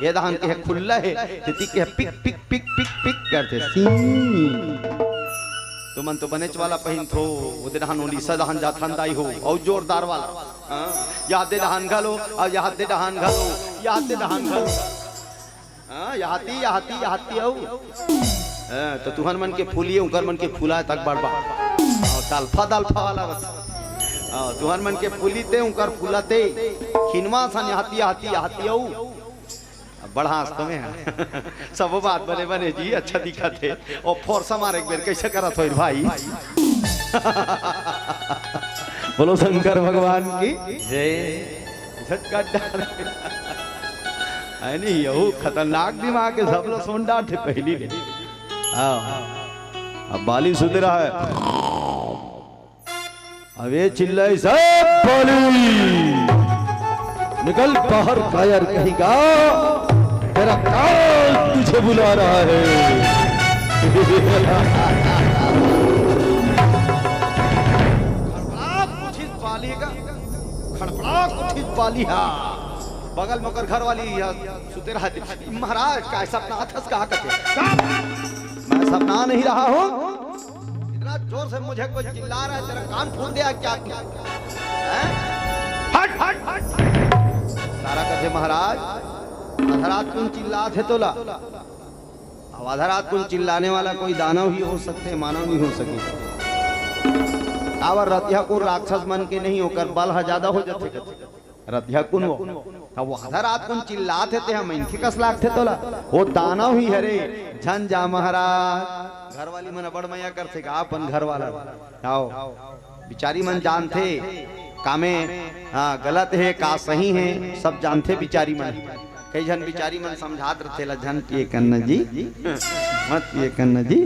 ये दहन के हे खुल्ला हे, तिती के हे pick, pick, pick, pick, pick करथे। सी। तुमन तो बनेच वाला पहिनथो, ओदे डहान उड़ीसा डहान जाथन दाई हो, अउ जोरदार वाला। हाँ, यहदे डहान घलो, अउ यहदे डहान घलो, यहदे डहान घलो। हाँ, यहती, यहती, यहती अउ। हाँ, तो तुहर मन के फूलिए, उंकर मन के फूला तक बड़बा। अउ दलफा, दलफा वाला रथे। हाँ, तुहर मन के फूली ते, उंकर फूला ते। खिनवा सन यहती, यहती, यहती अउ। अब बड़ा हंसत में है। सबो बात बने बने जी, अच्छा दिखत हे। ओ फोरसा मार एक बेर, कैसे करत होई भाई? बोलो शंकर भगवान की जय। झटका डाल। है नहीं, यहू खतरनाक दिमाग के, सब लो सुन डांटे पहली ले। हाँ। अब बाली सुते रहा है। अब ये चिल्लाई, "सब बाली, निकल बाहर, कायर कहीं का, तेरा काल तुझे बुला रहा है।" खड़बड़ाक उठिस बाली का, खड़बड़ाक उठिस बाली हा। बगल में ओकर घर वाली हा, सुते रहते। "महाराज, काय सपना आथस, का कथे?" "मैं सपना नहीं रहा हूँ।" इतना जोर से मुझे कोई चिल्ला रहा है, तेरा कान फूट गया क्या? हैं? हट, हट, हट। तारा कथे, "महाराज, आधा रात कुन चिल्लात हे तोला?" अब आधा रात कुन चिल्लाने वाला कोई दानव ही हो सकते, मानव नहीं हो सके। काबर रतिहा कुन राक्षस मन के नहीं, ओकर बल ह ज्यादा हो जाथे। रतिहा कुन वो। अब वो आधा रात कुन चिल्लात हे, ते ह मनखे कस लागथे तोला। वो दानव ही हरे, झन जा महाराज। घर वाली मन बड़ मया करथे का अपन घर वाला। आओ, बिचारी मन जानथे, का में, हाँ, गलत हे, का सही हे, सब जानथे बिचारी मन। कई झन बिचारी मन समझात रथे ला, "झन पिए कन्ना जी, मत पिए कन्ना जी।"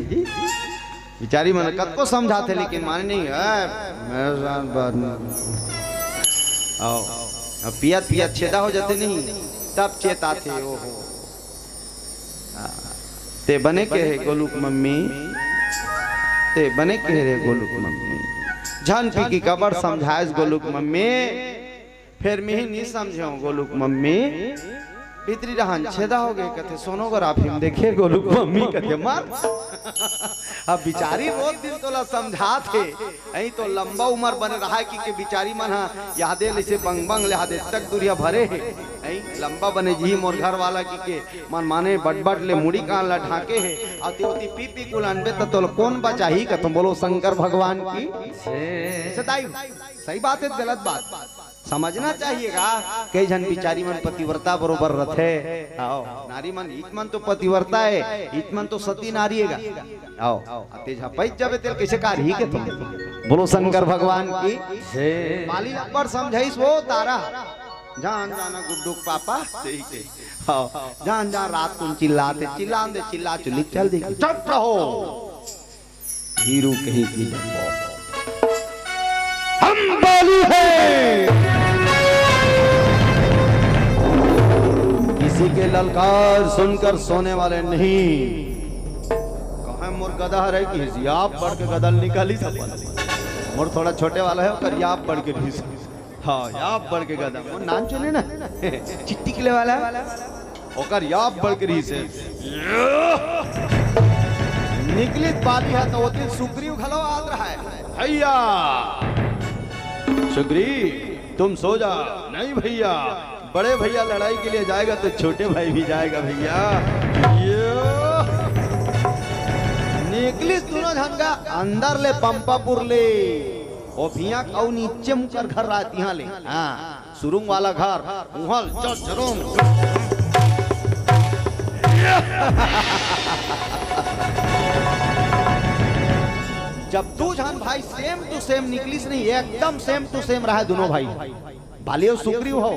बिचारी मन कतको समझाथे, लेकिन माने नहीं। ए, मैं जान बात नहीं। आओ, अब पियत पियत छेदा हो जाते नहीं, तब चेत आथे, ओहो। हाँ। ते बने कहे गोलुक मम्मी, ते बने कहे रे गोलुक मम्मी। झन पी की कबर समझायस गोलुक मम्मी, फेर मिही नी समझेंव गोलुक मम्मी। भीतरी डहान छेदा हो गे कथे, सोनोग्राफी में देखे गोलुक मम्मी कथे, "मर।" अब बिचारी रोज दिन तोला समझात हे, अई तो लंबा उमर बने रहा कि के बिचारी मन हा यादे ले से बंग बंग ले हादे तक दुरिया भरे हे। अई लंबा बने जी मोर घर वाला कि के मन माने बटबट ले मुड़ी कान ला ढांके हे। अति उति पी पी कुल अनबे त तोला कोन बचाही कथम, बोलो शंकर भगवान की। सदाई सही बात हे, गलत बात। समझना चाहिए का, कई झन बिचारी मन पतिव्रता बरोबर रथे। आओ, नारी मन, इत मन तो पतिव्रता हे, इत मन तो सती नारी हे गा। आओ, अते झपैत जबे तेल कैसे कारही के तुम? बोलो शंकर भगवान की। जय। बाली ला अब्बड़ समझाइस वो तारा, जान जाना गुड्डू के पापा। ठीक है। हाँ, जान जान रात कुन चिल्लाते, चिल्लान दे, चिल्ला चुल्ली चल देगी। चुप रहो। हीरू कहीं की। हम बाली हैं। किसी के ललकार सुनकर सोने वाले नहीं। कहाँ मोर गदा हरे कि या बढ़ के गदा ल निकालिस अपन। मोर थोड़ा छोटे वाला है, ओकर या बढ़ के रहिस। हाँ, या बढ़ के गदा। मोर नान चुने ना। चिट्टी किले वाला। ओकर या बढ़ के रहिस हे। निकलिस बाली ह, त ओती सुग्रीव घलो आत रहय। भैया, सुग्रीव, तुम सो जा। नहीं भैया, बड़े भैया लड़ाई के लिए जाएगा तो छोटे भाई भी जाएगा भैया। यो। निकलिस दूनों झन का अंदर ले, पंपापुर ले। ओ भिया, अउ नीचे मुकर घर रहत इहाँ ले। हाँ, सुरुंग वाला घर, उहाँ ले, चल, चलो। जब दू झन भाई same to same निकलिस नहीं, एकदम same to same रहय दूनों भाई। बाली अउ सुग्रीव हो,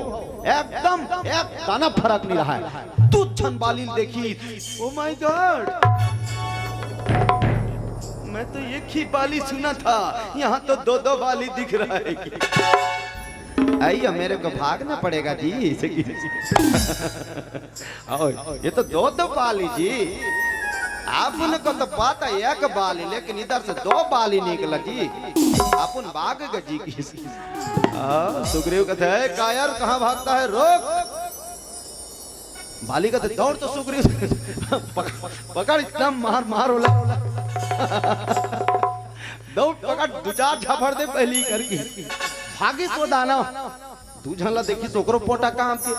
एकदम एक दाना फरक नहीं रहय। दू झन बाली ल देखिस, "Oh my God, मैं तो एक ही बाली सुना था, यहाँ तो दो दो बाली दिख रहा है।" अइया, मेरे को भागना पड़ेगा जी, इसे की। और ये तो दो दो बाली जी। आप उनको तो पता है एक बाली, लेकिन इधर से दो बाली निकला जी। अपन भाग गए जी की। हाँ, सुग्रीव कहते हैं, "कायर, कहाँ भागता है? रोक।" बाली कहते, "दौड़ तो सुग्रीव।" पक-, पकड़, एकदम मार, मार ओला। दौड़ पकड़, दू चार झापड़ दे पहली करके। भागिस वो दानव। दू झन ला देखिस, ओकरो पोटा काम के।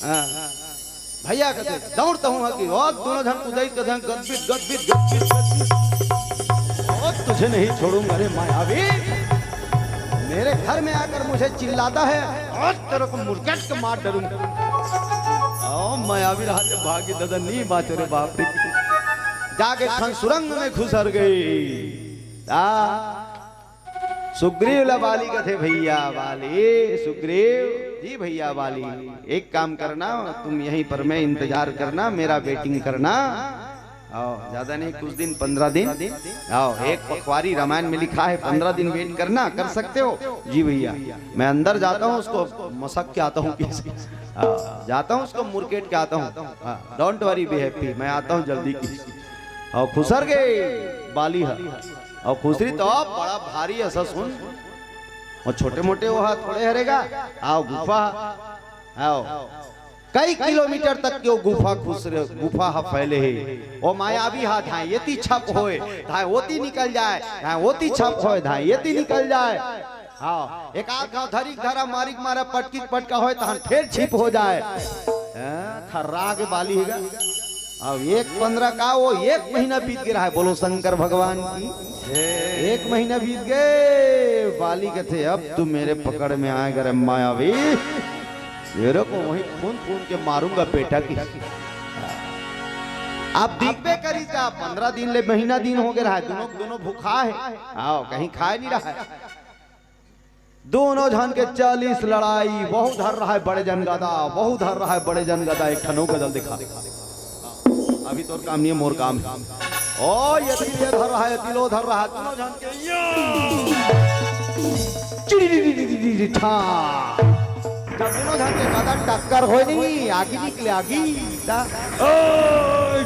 हाँ। भैया कहते, "दौड़ तो हूँ कि।" ओ, दूनों झन कुदाई के झन गदबिद, गदबिद, गदबिद, गदबिद। "ओ, तुझे नहीं छोड़ूंगा रे मायावी। मेरे घर में आकर मुझे चिल्लाता है, आज तेरे को मुर्गट के मार डालूंगा।" ओ, मायावी रहा भागी दादा, नी बाँचे रे बाप रे। जाके खन सुरंग में घुसर गई। आ, सुग्रीव ला बाली कथे, "भैया बाली, सुग्रीव जी, भैया बाली, एक काम करना, तुम यहीं पर मैं इंतजार करना, मेरा waiting करना। आओ, ज्यादा नहीं, कुछ दिन, पन्द्रह दिन। आओ, एक पखवारी रामायण में लिखा है, पन्द्रह दिन wait करना, कर सकते हो?" "जी भैया।" "मैं अंदर जाता हूँ, उसको मसक के आता हूँ।" किसी, हाँ, "जाता हूँ, उसको मुरकेट के आता हूँ। हाँ, don't worry, be happy, मैं आता हूँ जल्दी।" की, और खुसर गए बाली ह। और खुसरी तो बड़ा भारी असा सुन, वो छोटे मोटे वो ह थोड़े हरे गा। आओ गुफा, आओ कई किलोमीटर तक के वो गुफा खुसरे, गुफा ह फैले हे। वो मायावी ह धाय एती छप होय, धाय ओती निकल जाय, धाय ओती छप होय, धाय एती निकल जाय। हाँ, एक आध घाव धरिक धरा, मारिक मारा, पटकिक पटका होय, तहन फेर छिप हो जाय। हाँ, थर्रा के बाली हे गा। अब एक पन्द्रह का वो एक महीना बीत गया है। बोलो शंकर भगवान की। एक महीना बीत गए, बाली कथे, "अब तू मेरे पकड़ में आएगा रे मायावी, तेरे को वहीं खून खून के मारूंगा बेटा की।" आप देखबे करी का, पन्द्रह दिन ले महीना दिन हो गया है, दूनों, दूनों भूखा है। आओ, कहीं खाए नहीं रहा है। दूनों झन के चालीस लड़ाई, वहू धर रहा है बड़े जन गदा, वहू धर रहा है बड़े जन गदा, एक ठन अउ गदा ल दिखा। अभी तोर काम नहीं है, मोर काम है। ओ, ये दिल ये धर रहा है, दिलो धर रहा है, दूनों झन के यो। चिड़ी D D D D D ठा। जब दूनों झन के गदा टक्कर होय नहीं, आगी निकले, आगी। दा-, ओए!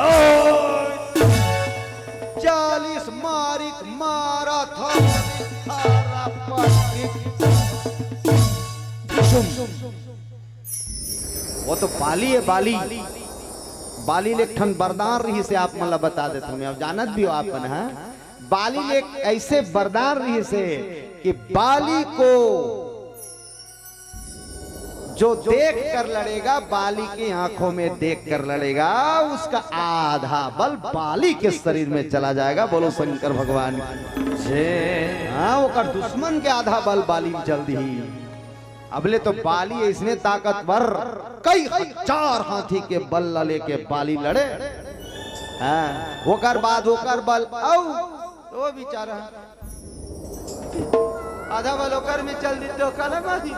ओए! चालीस मारिक मारा था, थारा पट्टी। वो तो बाली है, बाली। बाली ले एक ठन वरदान रहिस हे, आप मन ला बता देत हँव, अब जानत भी हो आप मन, हाँ? बाली ले एक ऐसे वरदान रहिस हे कि बाली को जो देख कर लड़ेगा, बाली की आंखों में देख कर लड़ेगा, उसका आधा बल बाली के शरीर में चला जाएगा। बोलो शंकर भगवान की। जय। हाँ, ओकर दुश्मन के आधा बल बाली में चल दी। अबले तो बाली अइसने ताकतवर, कई हजार हाथी के बल ला लेके बाली लड़े। हाँ, ओकर बाद ओकर बल अउ ओ बेचारा, आधा बल ओकर में चल दिस त ओकर ला मारी।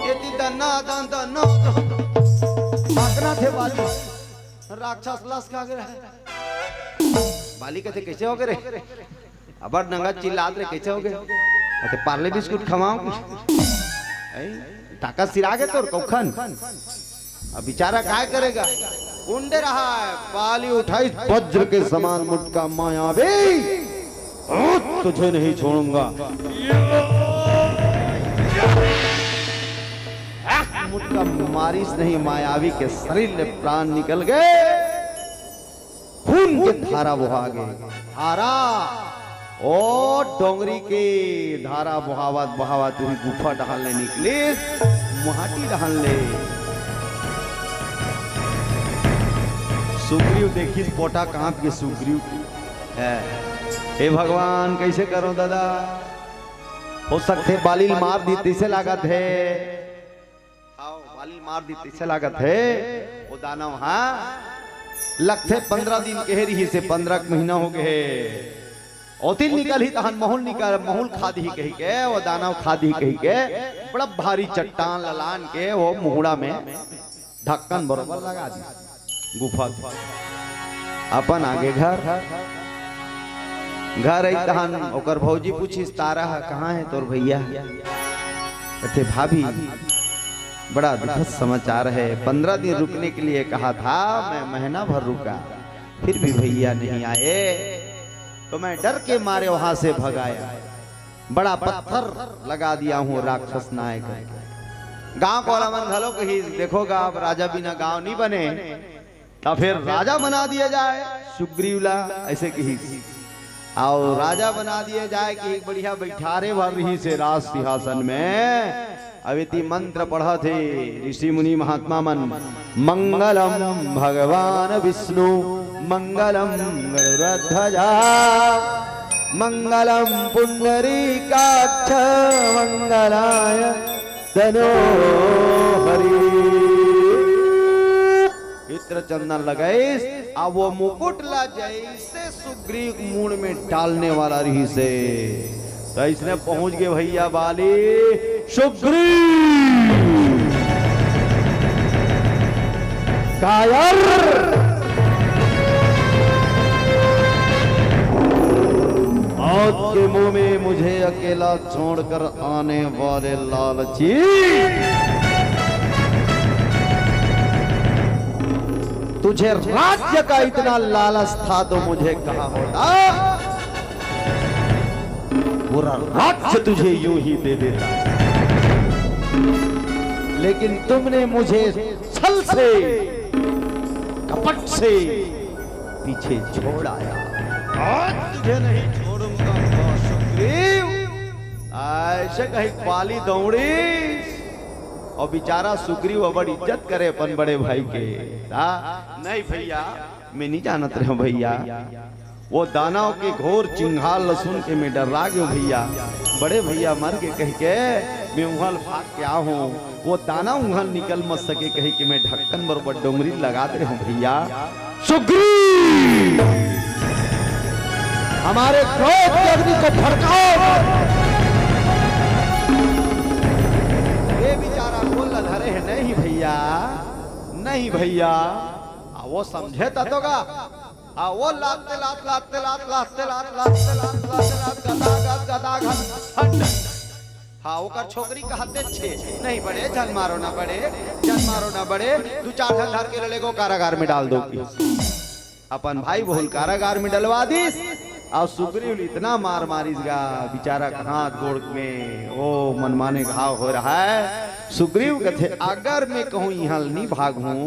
एती दन्ना दन दन्ना दन। भागना थे बाली। राक्षस लस का गे। बाली कथे, "कइसे होगे रे? अब्बड़ नंगा चिल्लात रे, कइसे होगे?" कथे, "पार्ले बिस्कुट खवाओं।" ऐ, ताकत सिरा गे तोर कौखन। अब बेचारा काय करेगा? उंडे रहा है, बाली उठाइस वज्र के समान मुटका मायावी, तुझे नहीं छोड़ूंगा। मुटका मारिस नहीं, मायावी के शरीर ले प्राण निकल गे। खून के धारा बोहा गे। धारा, ओ डोंगरी के धारा बोहावत बोहावत उही गुफा डहन ले निकलिस, मुहाटी डहन ले। सुग्रीव देखिस, पोटा कांप गे सुग्रीव। हे, हे भगवान, कइसे करों दादा? हो सकथे बाली ल मार दिस तइसे लागत हे। हाव, बाली ल मार दिस तइसे लागत हे। ओ दानव हा लगथे पंद्रह दिन कहे रिहिसे, पंद्रह के महीना हो गे हे। ओती ले निकलही तहन महूं ल निकल, महूं ल खा दिही कहिके, ओ दानव खा दिही कहिके, बड़ा भारी चट्टान ल लान के ओ मुहड़ा में ढक्कन बरोबर लगा दिस गुफा के। अपन आगे घर, घर अइस तहन ओकर भौजी पूछिस, "तारा ह, कहाँ हे तोर भैया?" कथे, "भाभी, बड़ा दुखद समाचार है, पंद्रह दिन रुकने के लिए कहा था, मैं महीना भर रुका, फिर भी भैया नहीं आए, तो मैं डर के मारे वहां से भगाया, बड़ा पत्थर लगा दिया हूँ राक्षस नाय करके।" गांव के वाला मन घलो कहिस, "देखो गा, अब राजा बिना गांव नहीं बने, त फेर राजा बना दिया जाए सुग्रीव ला," अइसे कहिस। अउ राजा बना दिया जाए कि एक बढ़िया बइठारे बर रिहिसे राज सिंहासन में। अब एती मंत्र पढ़त हे ऋषि मुनि महात्मा मन, "मंगलम भगवान विष्णु, मंगलम गरुड़ध्वजा, मंगलम पुंडरीकाक्ष, मंगलाय तनो हरि।" इत्र चंदन लगाइस, अब वो मुकुट ला जइसे सुग्रीव मुड़ में डालने वाला रिहिसे, त अइसने पहुंच गे भैया बाली सुग्रीव। कायर मौत के मुंह में मुझे अकेला छोड़कर आने वाले लालची, तुझे राज्य का इतना लालच था तो मुझे कहा होता, पूरा राज्य तुझे यूं ही दे देता, लेकिन तुमने मुझे छल से, कपट से पीछे छोड़ आया। आज तुझे नहीं छोड़ूंगा सुग्रीव। अइसे कहिके बाली दौड़िस अउ बेचारा सुग्रीव अब्बड़ इज्जत करे अपन बड़े भाई के। नहीं भैया, मैं नहीं जानत रहेंव भैया, वो दानव के घोर चिंघार ल सुन के मैं डर्रा गेंव भैया। बड़े भैया मर गे कहिके मैं उहां ल भाग के आए हंव। वो दानव उहां ल निकल मत सके कहिके मैं ढक्कन बरोबर डोंगरी लगा दे हंव भैया। सुग्रीव, हमारे क्रोध की अग्नि को भड़काओ। ये बेचारा गोल ल धरे हे, नहीं भैया, नहीं भैया। आ, वो समझे त तो गा। आ, वो लात, लात, लात, लात, लात, गदा, गद, गदा, गद, हट। हाँ, ओकर छोकरी कहते छे, "नहीं बड़े, झन मारो ना बड़े, झन मारो ना बड़े।" दू चार झन धर के ले गो कारागार में डाल दो। अपन भाई बहू ल कारागार में डलवा दिस। अउ सुग्रीव ल इतना मार मारिस गा, बेचारा के हाथ गोड़ में ओ मनमाने घाव हो रहा है। सुग्रीव कथे, "अगर मैं कहूं इहां ल नी भागहूं,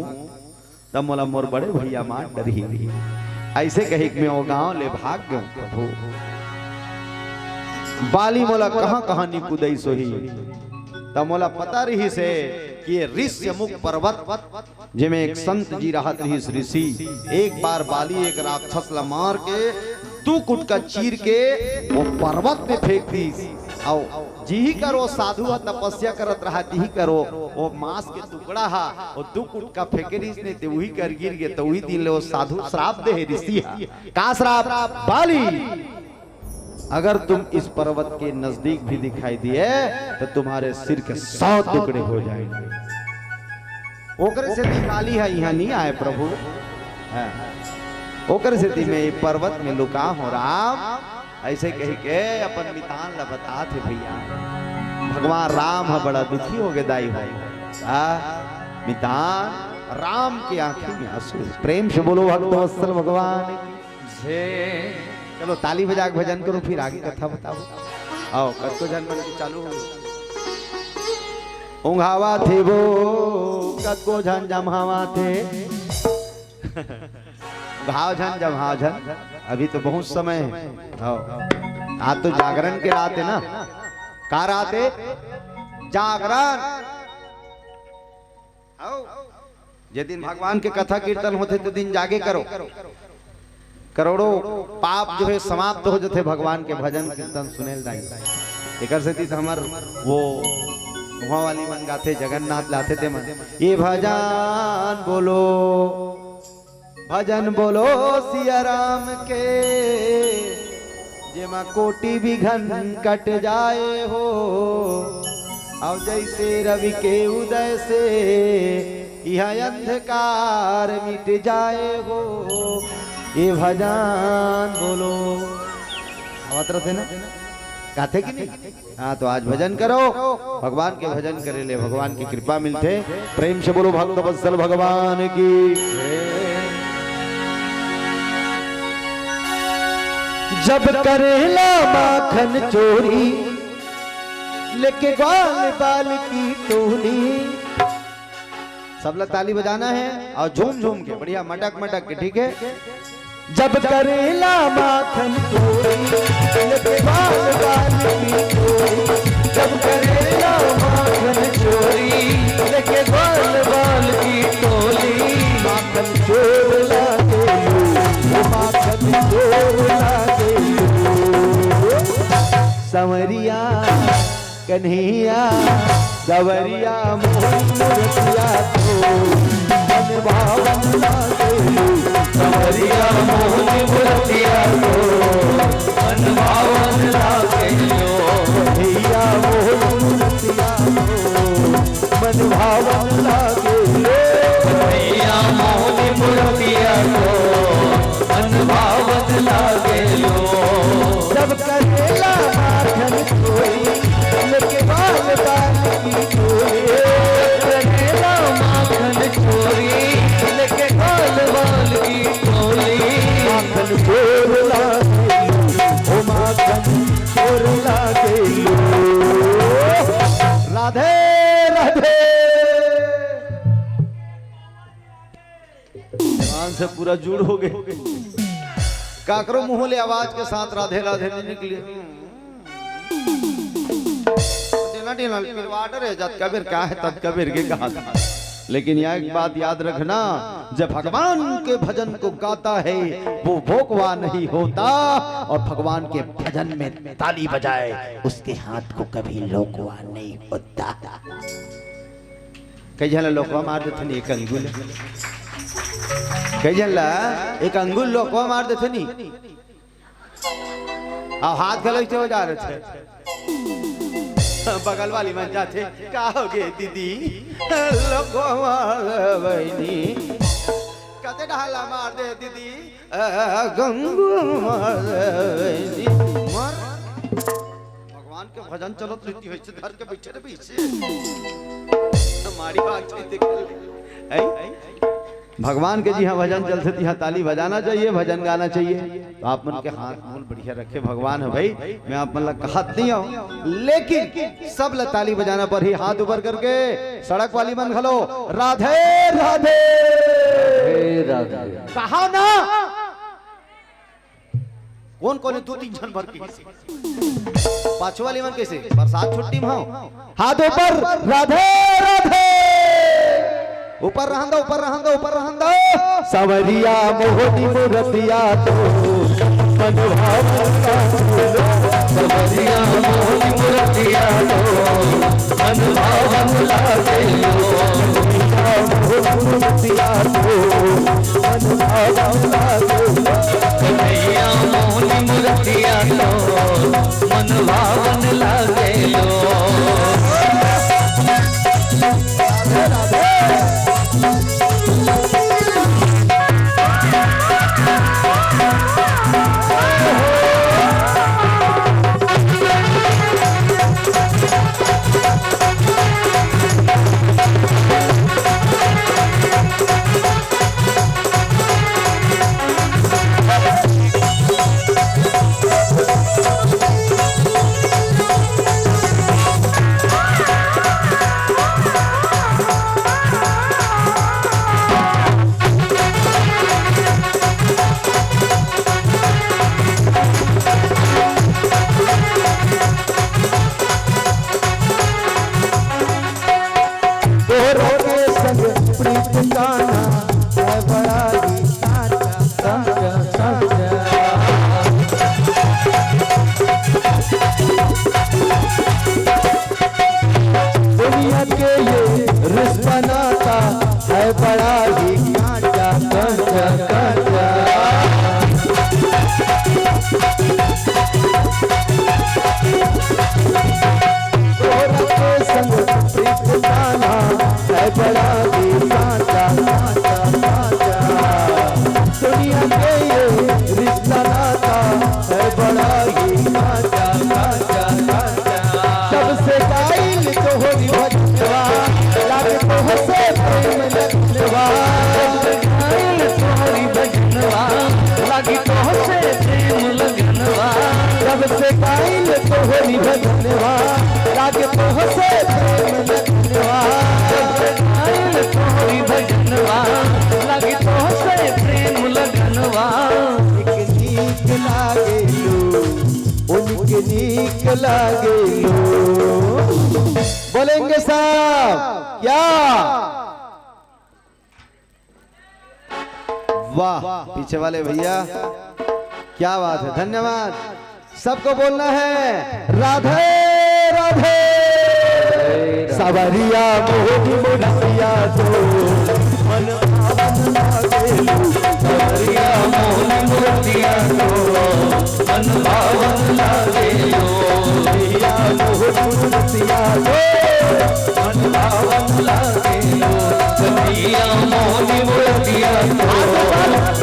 त मोला मोर बड़े भैया मार डरही।" अइसे कहिके मैं ओ गांव ले भाग गेंव प्रभु। बाली मोला कहां कहां नी कुदइस होही, त मोला पता रहिसे कि ये ऋष्यमुख पर्वत, जेमे एक संत जी रहत रहिस ऋषि, एक बार बाली एक राक्षस ला मार के दू कुटका चीर के वो पर्वत में फेंक दिस। अउ जिही कर वो साधु ह तपस्या करत रहा, तिही कर वो, वो मांस के टुकड़ा हा, वो दू कुटका फेंके रिहिस नहीं ते उही कर गिर गे, तो उही दिन ले वो साधु श्राप दे हे ऋषि हा। का श्राप? बाली, अगर तुम इस पर्वत के नजदीक भी दिखाई दिए तो तुम्हारे सिर के सौ टुकड़े हो जाएंगे। ओकरे सेती बाली ह इहां नहीं आए प्रभु। हाँ। ओकरे सेती मैं ये पर्वत में लुका हूं राम। ऐसे कही के अपन मितान ला बतात हे भैया। भगवान राम ह बड़ा दुखी हो गे दाई भाई। आ, मितान राम के आंखी में आंसू हे। प्रेम से बोलो भक्तवत्सल भगवान की। चलो ताली बजा के भजन करो, फिर आगे कथा बताओ। आओ, कतको झन मन के चालू हो गे। उंघावा थे वो, कतको झन जम्हावा थे। घाव झन जम्हाव झन, अभी तो बहुत समय हे। आओ, आज तो जागरण के रात हे ना। का रात हे? जागरण। आओ, जे दिन भगवान के कथा कीर्तन होथे, ते दिन जागे करो। करोड़ों पाप जो हे समाप्त हो जथे भगवान के भजन कीर्तन सुने ल दाई। एकर सेती त हमर वो उहाँ वाली मन गाथे, जगन्नाथ लाथे ते मन, ये भजन बोलो, भजन बोलो सिया राम के, जेमा कोटि विघन कट जाए हो। अउ जैसे रवि के उदय से यह अंधकार मिट जाए हो। ये भजन बोलो। आवत रथे ना, गाथे कि नहीं? हाँ, तो आज भजन करो, भगवान के भजन करे ले भगवान की कृपा मिलथे। प्रेम से बोलो भक्त वत्सल भगवान की। जब करेला माखन चोरी, लेके ग्वाल बाल की टोली। सबला ताली बजाना हे अउ झूम झूम के, बढ़िया मटक मटक के, ठीक हे। जब करेला माखन चोरी, लेके ग्वाल बाल की टोली। जब करेला माखन चोरी, लेके ग्वाल बाल की टोली। माखन चोर लागे लू, ओ माखन चोर लागे लू। संवरिया कन्हैया, संवरिया मोहन मूरतिया तो मन भावन लागे। संवरिया मोहन मूरतिया तो मन भावन लागे। कन्हैया मोहन मूरतिया तो मन भावन लागे। कन्हैया मोहन मूरतिया तो मन भावन लागे। जब करेला माखन चोरी, लेके ग्वाल बाल की टोली। करेला माखन चोरी, लेके ग्वाल बाल की टोली। माखन चोर लागे लू, ओ माखन चोर लागे लू। राधे राधे। भगवान से पूरा जुड़ हो गे। काकरो मुंह ले आवाज के साथ राधे राधे नहीं निकले। डेला डेला पिलवाट रे, जतका बेर का हे, ततका बेर के कहा था। लेकिन यह एक बात याद रखना, जब भगवान के भजन को गाता है, वो भोकवा नहीं होता, और भगवान के भजन में ताली बजाए, उसके हाथ को कभी लोकवा नहीं होता। कई झन ला लोकवा मार देथे नी एक अंगुल। कई झन ला एक अंगुल लोकवा मार देथे नी। अउ हाथ घलो अइसे हो जा रथे। बगल वाली मन जाथे, "का हो गे दीदी?" "लोकवा मार दे बहिनी।" "कते डहर ला मार दे दीदी?" "अंगुल मार दे बहिनी।" मार। भगवान के भजन चलत रहिथे, वइसे धर के बइठे रहे, वइसे। माड़ी भाग जाए, देख ले। हैं? भगवान के जिहां भजन चलथे, तिहां ताली बजाना चाहिए, भजन गाना चाहिए। तो आप मन के हाथ मूल बढ़िया रखे भगवान ह भई। मैं आप मन ला कहत नहीं हूं, लेकिन सब ला ताली बजाना परही, हाथ ऊपर करके। सड़क वाली मन घलो, राधे राधे। राधे राधे। कहा ना, कोन कोन हे? दू तीन झन भर के कइसे? पाछू वाली मन कइसे? बरसात छुट्टी में हव। हाथ ऊपर, राधे राधे। ऊपर रहन दो, ऊपर रहन दो, ऊपर रहन दो। सांवरिया मोहनी मूरतिया तो मन भावन का झूलो। सवरिया मोहन मुरतिया तो मन भावन लागे लो। सवरिया मोहन मुरतिया तो मन भावन लागे लो। कन्हैया मोहन मुरतिया तो मन भावन लागे लो। तोहरा के संग प्रीत गाना है बड़ा ही साचा, साचा, साचा। दुनिया के ये रिश्ता नाता है बड़ा ही कांटा, कांटा, कांटा। तोहरा के संग प्रीत गाना है बड़ा ही साचा, साचा, साचा। दुनिया के ये रिश्ता नाता है बड़ा ही साचा, साचा, साचा। सबसे गाइल तोहरी भजनवा, लागे तोहसे प्रेम लगनवा। गाइल तोहरी भजनवा, लागे तोहसे प्रेम लगनवा। सबसे गाइल तोहरी भजनवा, लागे तोहसे प्रेम लगनवा। गाइल तोहरी भजनवा, लागे तोहसे प्रेम लगनवा। एक नीक लागेलू, उनके नीक लागेलू। बोलेंगे साहब, क्या? वाह, पीछे वाले भैया, क्या बात है, धन्यवाद। सबको बोलना है, राधे राधे। सवरिया मोहन मुरतिया तो मन भावन लागेलू। सवरिया मोहन मुरतिया तो मन भावन लागेलू। सवरिया मोहन मुरतिया तो मन भावन लागेलू। सवरिया मोहन मुरतिया तो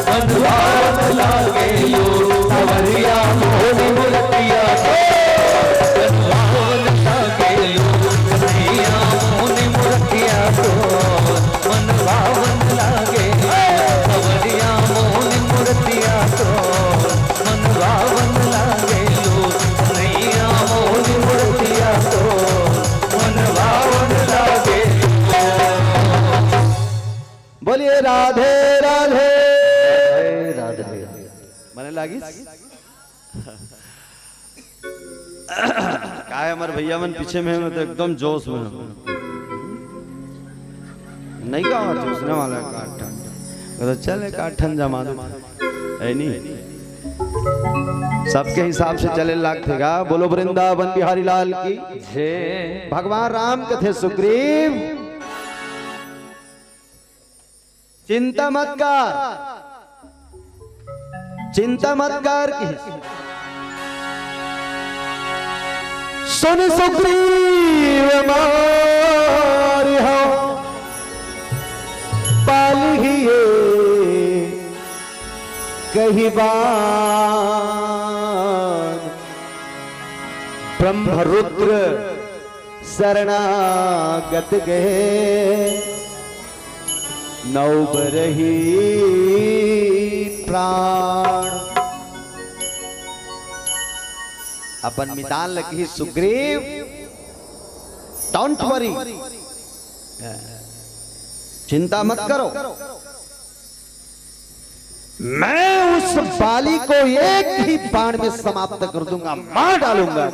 मन भावन लागेलू। सवरिया मोहन मुरतिया तो मन भावन लागेलू। सवरिया मोहन मुरतिया तो मन भावन लागे। सवरिया मोहन मुरतिया तो मन भावन लागेलू। सवरिया मोहन मुरतिया तो मन भावन लागेलू। बोलिए राधे राधे। राधे राधे। मने लागिस? काय हमर भैया मन पीछे में हे, मैं तो एकदम जोश में हूँ। नहीं गावा, जोशने वाला है, एकाध ठन। तो चल, एकाध ठन जमा दे। है नहीं? सबके हिसाब से चले लागथे गा। बोलो वृंदावन बिहारी लाल की। जय। भगवान राम कथे सुग्रीव, चिंता मत कर, चिंता मत कर। सुन सुग्रीव मारि हव पालिहिये कहि बान, ब्रह्म रुद्र शरणागत गए, नव बरही प्राण। अपन मितान ल किहिस सुग्रीव, "Don't worry, चिंता मत करो, मैं उस बाली को एक ही बाण में समाप्त कर दूंगा, मार डालूंगा।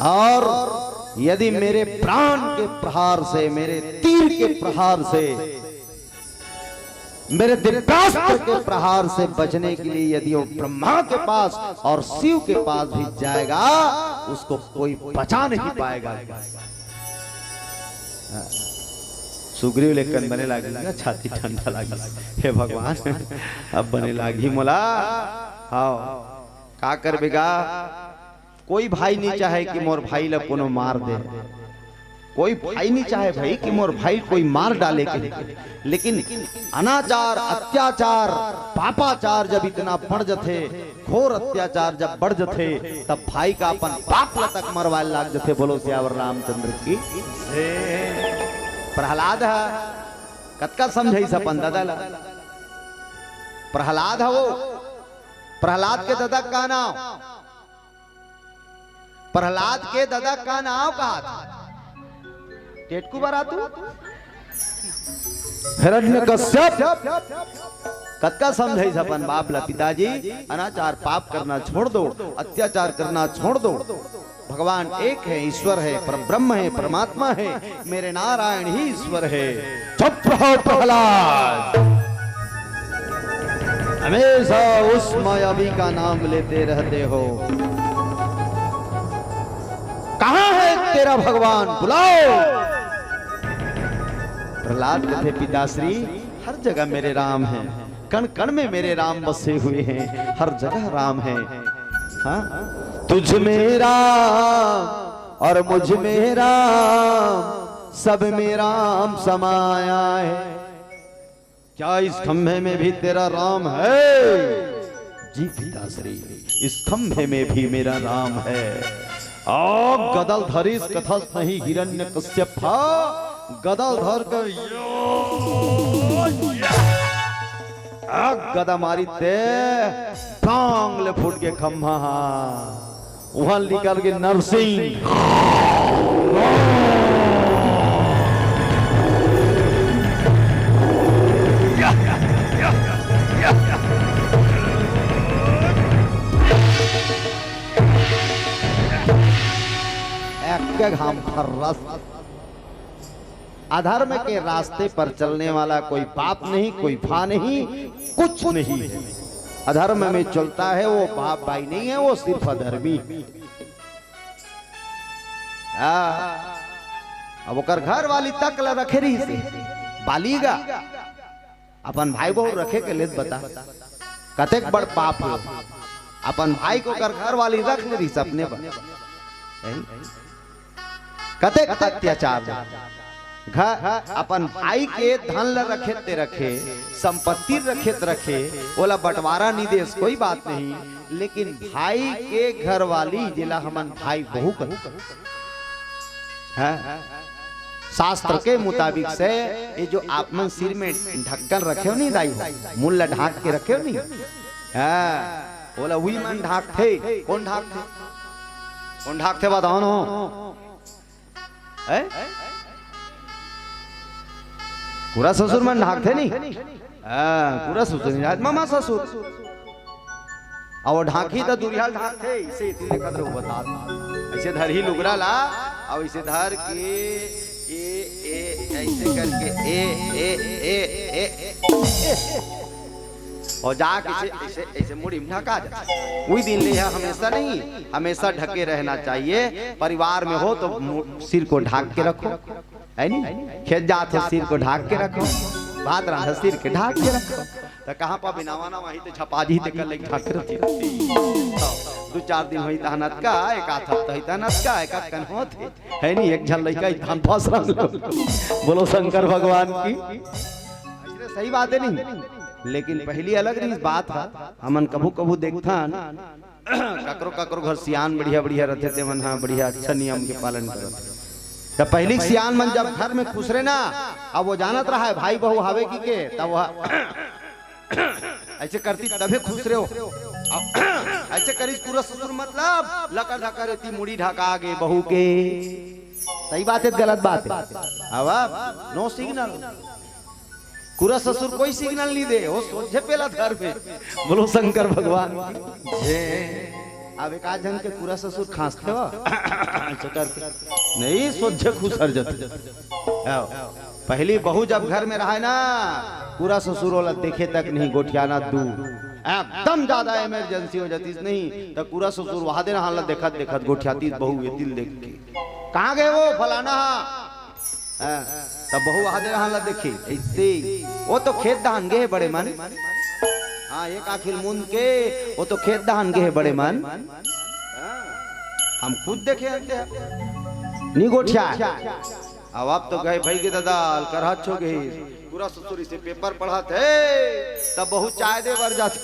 और यदि मेरे प्राण के प्रहार से, मेरे तीर के प्रहार से मेरे दिव्यास्त्र के प्रहार से बचने के लिए यदि वो ब्रह्मा के पास और शिव के पास भी जाएगा, उसको कोई बचा नहीं पाएगा। सुग्रीव लेकन बने लागी ना, छाती ठंडा लागी। हे भगवान, अब बने लागी मोला। हाँ, का करबे गा? कोई भाई नहीं चाहे कि मोर भाई ला कोनो मार दे। कोई भाई नहीं चाहे भाई कि मोर भाई कोई मार डाले के। लेकिन अनाचार, अत्याचार, पापाचार जब इतना बढ़ जथे, घोर अत्याचार जब बढ़ जथे, तब भाई का अपन बाप ला तक मरवाए लाग जथे। बोलो सियावर रामचंद्र की। प्रहलाद ह, कतका समझाइस अपन ददा ला। प्रहलाद ह वो, प्रहलाद के ददा का नाम, प्रहलाद के ददा का नाम का था? टेटकू बरा तू? हिरण्य कश्यप। कतका समझाइस अपन बाप ला, पिताजी, अनाचार पाप करना छोड़ दो, अत्याचार करना छोड़ दो। भगवान एक है, ईश्वर है, पर ब्रह्म है, परमात्मा है, मेरे नारायण ही ईश्वर है। चुप रहो प्रहलाद, हमेशा उस मायावी का नाम लेते रहते हो। कहाँ है तेरा भगवान, बुलाओ। प्रहलाद कथे, पिताश्री, हर जगह मेरे राम हैं, कण कण में मेरे राम बसे हुए हैं, हर जगह राम है। हाँ, तुझ में राम और मुझ में राम, सब में राम समाया है। क्या इस खंभे में भी तेरा राम है? जी पिताश्री, इस खंभे में भी मेरा राम है। आ गदल धरिस कथस नहीं हिरण्य कश्यप, गदल धर के आ गदा मारी ते, टांग ले फूट के खंभा हा। उहां निकल के नरसिंह। एक घाम फर्रस। अधर्म के रास्ते पर चलने वाला कोई बाप नहीं, कोई भा नहीं, कुछ नहीं है। अधर्म में चलता है वो बाप भाई नहीं है, वो सिर्फ अधर्मी। हाँ, अब ओकर घर वाली तक ला रखे रहिस हे, बालिगा। अपन भाई बहू रखे के लेत बता, कतेक बड़ पाप हो। अपन भाई को कर घर वाली रख ले रहिस अपने बर। हैं? कतेक अत्याचार। घर, अपन भाई के धन ल रखे ते रखे, संपत्ति रखे ते रखे, ओला बंटवारा नहीं देस, कोई बात नहीं, लेकिन भाई के घर वाली, जेला हमन भाई बहू कथन, हैं? शास्त्र के मुताबिक से ये जो आप मन सिर में ढक्कन रखे हो नहीं दाई हो, मुंह ला ढांक के रखे हो नहीं, हैं? ओला उही मन ढांकथे। कोन ढांकथे? कोन ढांकथे बताओ न हो? हैं? पूरा ससुर मन ढांकथे नहीं? हाँ, पूरा ससुर नहीं ढांकथे, मामा ससुर। अउ वो ढांकी त दुरिहा ढांकथे, इसे इतने कदर वो बता दे। ऐसे धरही लुगरा ला, अउ इसे धर के, ए, ए, ऐसे करके, ए, ए, ए, ए, ए। अउ जाके ऐसे, ऐसे, ऐसे मुड़ी में ढका जाथे। उही दिन ले यह हमेशा नहीं, हमेशा ढके रहना चाहिए। परिवार में हो तो मु-, सिर को ढांक के रखो, है नी? खेत जात हो सिर को ढांक के रखो, भात रांधो सिर के ढांक के रखो। त कहाँ पा बिनावा ना वहीं ते झपा जी ते कर ले ढांक के रखी। तो दू चार दिन होही तहन अतका, एक आध हफ्ता होही तहन अतका, एक आध कन होत हे। है नी, एक झन लइका ही धान पास रंग लो। बोलो शंकर भगवान की। अरे सही बात है नहीं, लेकिन पहली अलग रहिस बात ह। हमन कभू कभू देखथन, ककरो ककरो घर सियान बढ़िया बढ़िया रथे, ते मन ह बढ़िया अच्छा नियम के पालन करत। त पहली सियान मन जब घर में खुसरे ना, अब वो जानत रहा है भाई बहू हावे की के, तब वह ऐसे करती तभे खुसरे हो। अब ऐसे करिस पूरा ससुर, मतलब लकर धकर एती मुड़ी ढका गे बहू के। सही बात है, गलत बात है? अब, अब no signal। पूरा ससुर कोई signal नहीं दे, वो सोझे पेला धर में। बोलो शंकर भगवान की। जय। अब एक आध झन के पूरा ससुर खांसथे हो। ऐसे करके। नहीं, सोझे खुसर जाथे। आओ। पहली बहू जब घर में रहय ना, कुरा ससुर ओला देखे तक नहीं गोठियाना दू। एकदम ज्यादा इमरजेंसी हो जातिस नहीं, त कुरा ससुर वहादे रहन ला देखत देखत गोठियातिस बहू ए ती ल देख के। "कहाँ गे वो फलाना हा?" हाँ, त बहू वहादे रहन ला देखे, "अइसे, वो तो खेत डहन गे हे बड़े मन।" हाँ, एक आँखी ल मूंद के, "वो तो खेत डहन गे हे बड़े मन।" हाँ, हम खुद देखे हन ते ह। नी गोठियाय। अब आप तो गए भई गे दादा, अलकरहच हो गे। कुरा ससुर अइसे पेपर पढ़त हे, त बहू चाय दे बर जाथे।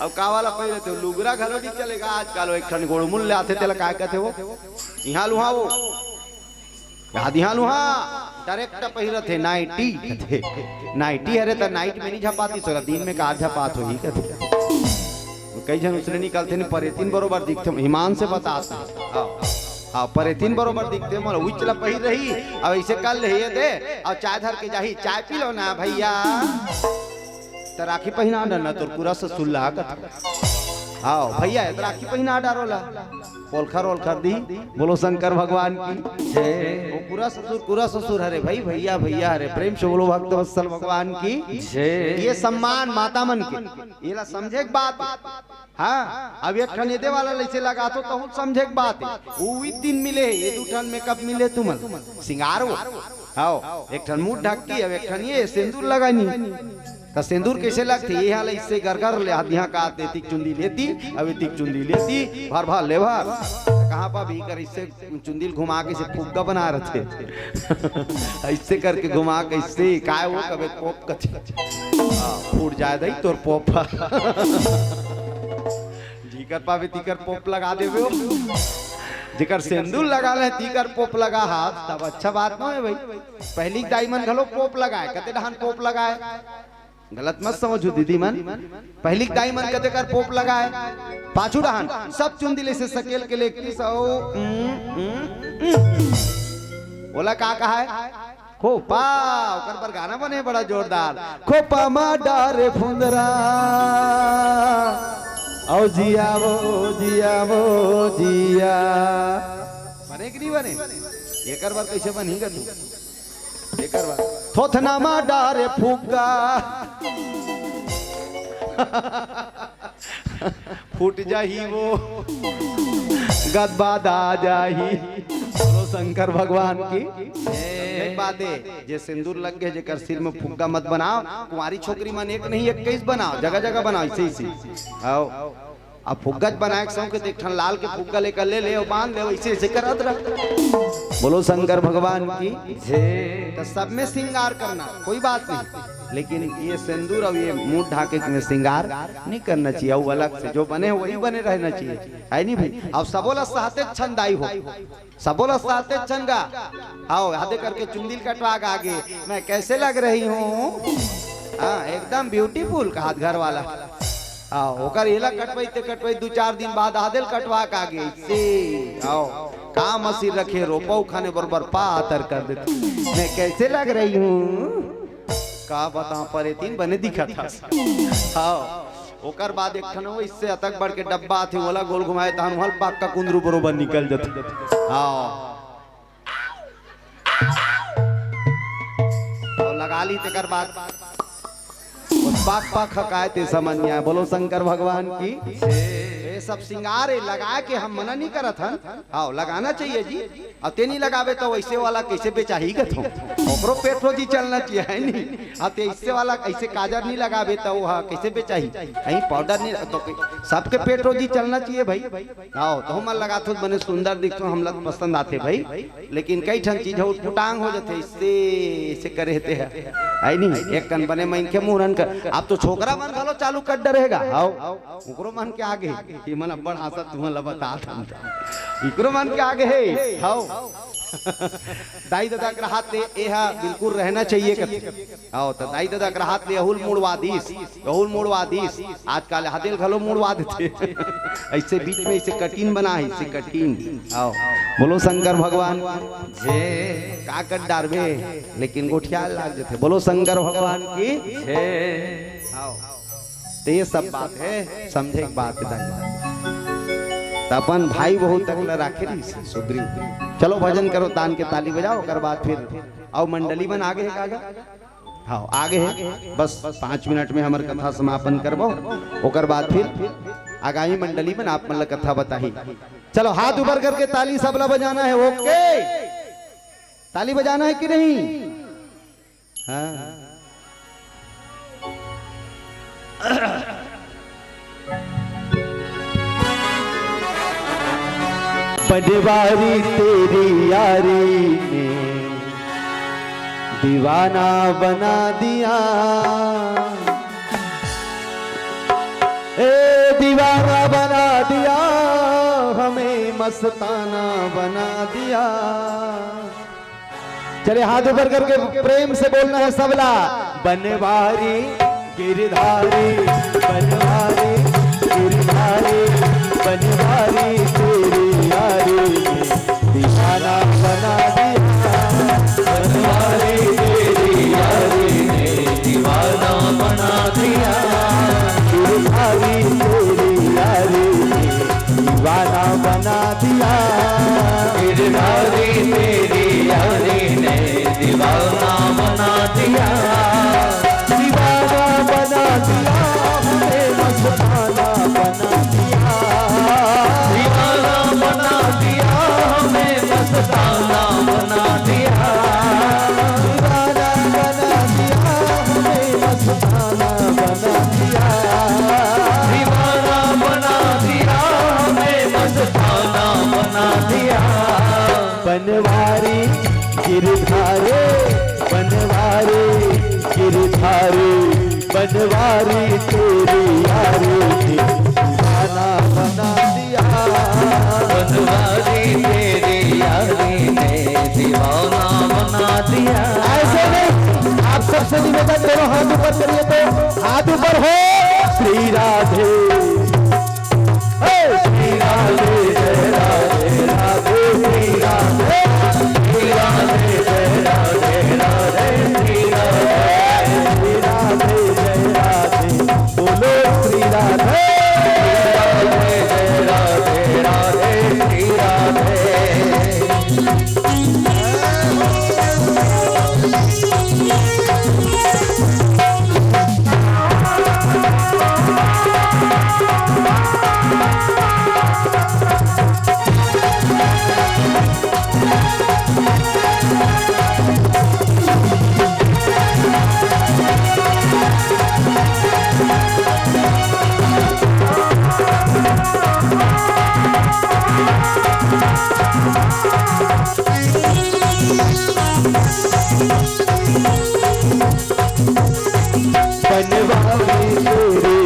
अब का वाला पहिरे थे, लुगरा घलो नी चलेगा आजकल। वो एक ठन गोड़मुल ले आथे, तेला काय कथे वो? इहाँ लुहा वो। याद इहाँ लुहा, direct पहिरत हे, नाइटी कथे। नाइटी हरे त नाइट में नी झपातिस, सोला दिन में का झपात होही कथे। कई झन उसने निकलथे नी, परेतिन बरोबर दिखथे, ईमान से बतात हँव। हाँ, हाँ, परेतिन बरोबर दिखथे, मोला उइच ला पहिर रही, अब अइसे कर ले ये दे, अब चाय धर के जाही, "चाय पी लो ना भइया।" त राखी पहिना डरना तोर कुरा ससुर ला कथे। हाँ भइया, त राखी पहिना डारो ला। ओलखर ओलखर दी। बोलो शंकर भगवान की जय। वो कुरा ससुर, कुरा ससुर हरे भई, भइया भइया हरे। प्रेम से बोलो भक्त वत्सल भगवान की जय। ये सम्मान माता मन के, एला समझे के बात हे। हाँ, अब एक ठन एदे वाला ल अइसे लगाथो, तहूँ समझे के बात हे। वो भी दिन मिले हे, ये दू ठन मेकअप मिले तुमन, सिंगार वो। हाँ, एक ठन मुंह ढक्की, अब एक ठन ये सेंदूर लगानी। त सेंदूर कइसे लगथे? ये हाल अइसे गरगर ले, आध इहाँ का एतिक चुंदी लेती, अब एतिक चुंदी लेती, भर भर ले भर। त कहाँ पा भी कर अइसे चुंदी ल घुमा के अइसे फुग्गा बना रथे। अइसे करके घुमा के अइसे, काय वो कबे पोप कथे। हाँ, फूट जाय दई तोर पोप ह। जिकर पाबे तिकर पोप लगा देबे हो। जेकर सेंदूर लगा ले तिकर पोप लगा हाथ, तब अच्छा बात नो हे भई। पहिली के दाई मन घलो पोप लगाय, कते डहन पोप लगाय। गलत मत समझहू दीदी मन, पहिली के दाई मन कते कर पोप लगाय, पाछू डहन सब चुंदी ल अइसे सकेल के लेगतिस अउ, उम, उम, उम। ओला का कहाय? खोपा, ओकर बर गाना बने बड़ा जोरदार। खोपा मा डारे फुंदरा, अउ जिया वो, जिया वो, जिया। बने कि नहीं बने? एकर बर कइसे बनही गा तू? एकर बर थोथना मा डारे फुग्गा। फूट जाही वो, गदबादा जाही। बोलो शंकर भगवान की। एक बात हे, जे सेंदूर लग गे, जेकर सिर में फुग्गा मत बनाव। कुंवारी छोकरी मन एक नहीं इक्कीस बनाव, जगह जगह बनाव, अइसे अइसे। आओ, अब फुग्गा बनाय के सौंक हे त एक ठन लाल के फुग्गा लेकर ले ले अउ बांध ले, अइसे अइसे करत रह। बोलो शंकर भगवान की जय। त सब में सिंगार करना, कोई बात नहीं, लेकिन ये सेंदूर अउ ये मुंह ढाके में सिंगार नहीं करना चाहिए। अउ अलग से जो बने वही बने रहना चाहिए, हे नहीं भई? अउ सबो ला सहते छंदाई हो, सबो ला सहते छंगा। आओ, आधे करके चुंदी ल कटवा के आगे, "मैं कैसे लग रही हूँ?" हाँ, एकदम beautiful कहात घर वाला। आओ, ओकर एला कटवाई ते कटवाई, दू चार दिन बाद आधे ल कटवा के आगे, अइसे। आओ, का मशीन रखे, रोपा उखाने बरोबर पातर कर देथे। "मैं कैसे लग रही हूँ?" का बताओ, परेतिन बने दिखत हस। हाँ, ओकर बाद एक ठन वो अइसे अतक बड़ के डब्बा आथे, ओला गोल घुमाए, तहन वहाँ पाक का कुंदरू बरोबर निकल जथे। हाँ, अउ लगा ली, तेकर बाद वो पाक पाक हकाए ते समझ नहीं आए। बोलो शंकर भगवान की। ये सब सिंगार हे, लगाए के हम मना नहीं करत हन। हाँ, लगाना चाहिए जी। अउ ते नहीं लगाबे त वइसे वाला कइसे बेचाही कथों? ओकरो पेट रोजी चलना चाहिए, हे नहीं? अउ ते अइसे वाला, अइसे काजर नहीं लगाबे त वो हा कइसे बेचाही? कहीं पाउडर नहीं तो कहीं, सबके पेट रोजी चलना चाहिए भई। आओ, तहूँ मन लगाथो त बने सुंदर दिखथो, हमला त पसंद आथे भई। लेकिन कई ठन चीज ह उटपुटांग हो जाथे, अइसे, अइसे करे हे ते ह। हे नहीं? एक कन बने मनखे मुंह रन कर। अब तो छोकरा मन घलो चालू कर डरे हे गा। आओ। ओकरो मन के आगे, ये मन अब्बड़ हाँसत तुमन ल बतात हन। इकरो मन के आगे हे, हव। दाई ददा के रहत ले एहा बिल्कुल रहना चाहिए कथे। हव, त दाई ददा के रहत ले अहू ल मुड़वा दिस, अहू ल मुड़वा दिस। आजकल हदेल घलो मुड़वा देथे। अइसे बीच में अइसे कटिंग बना हे, अइसे कटिंग। हव, बोलो शंकर भगवान की जय। का कर डारबे, लेकिन गोठिया लाग जथे। बोलो शंकर भगवान की जय। हव। त ये सब बात हे, समझे के बात हे दाई। त अपन भाई बहू तक ल राखे रहिस हे सुग्रीव। चलो भजन करो, तान के ताली बजाओ, ओकर बाद फिर अउ मंडली मन आगे हे का गा? हाँ, आगे हे, बस पाँच मिनट में हमर कथा समापन करबो, ओकर बाद फिर आगामी मंडली मन आप मन ल कथा बताही। चलो, हाथ ऊपर करके ताली सबला बजाना हे, ओके? ताली बजाना हे कि नहीं? हाँ। बनवारी तेरी यारी ने दीवाना बना दिया, ए दीवाना बना दिया, हमें मस्ताना बना दिया। चलिए, हाथ ऊपर करके प्रेम से बोलना है सबला। बनवारी गिरधारी, बनवारी गिरधारी, बनवारी तेरी यारी ने दीवाना बना दिया। बनवारी तेरी यारी ने दीवाना बना दिया। गिरधारी तेरी यारी ने दीवाना बना दिया। गिरधारी तेरी यारी ने दीवाना बना दिया। दीवाना बना दिया, हमें मस्ताना बना दिया। दीवाना बना दिया, हमें मस्ताना बना दिया। दीवाना बना दिया, हमें मस्ताना बना दिया। दीवाना बना दिया, हमें मस्ताना बना दिया। बनवारी गिरधारी, बनवारी गिरधारी, बनवारी तेरी यारी ने दीवाना बना दिया। बनवारी तेरी यारी ने दीवाना बना दिया। ऐसे नहीं, आप सबसे निवेदन, दोनों हाथ ऊपर करिए तो, हाथ ऊपर हो। श्री राधे। हे! श्री राधे, जय राधे, राधे श्री राधे। श्री राधे, जय राधे, राधे श्री राधे। श्री राधे, जय राधे, बोलो श्री राधे। श्री राधे, जय राधे, राधे श्री राधे। बनवारी तेरी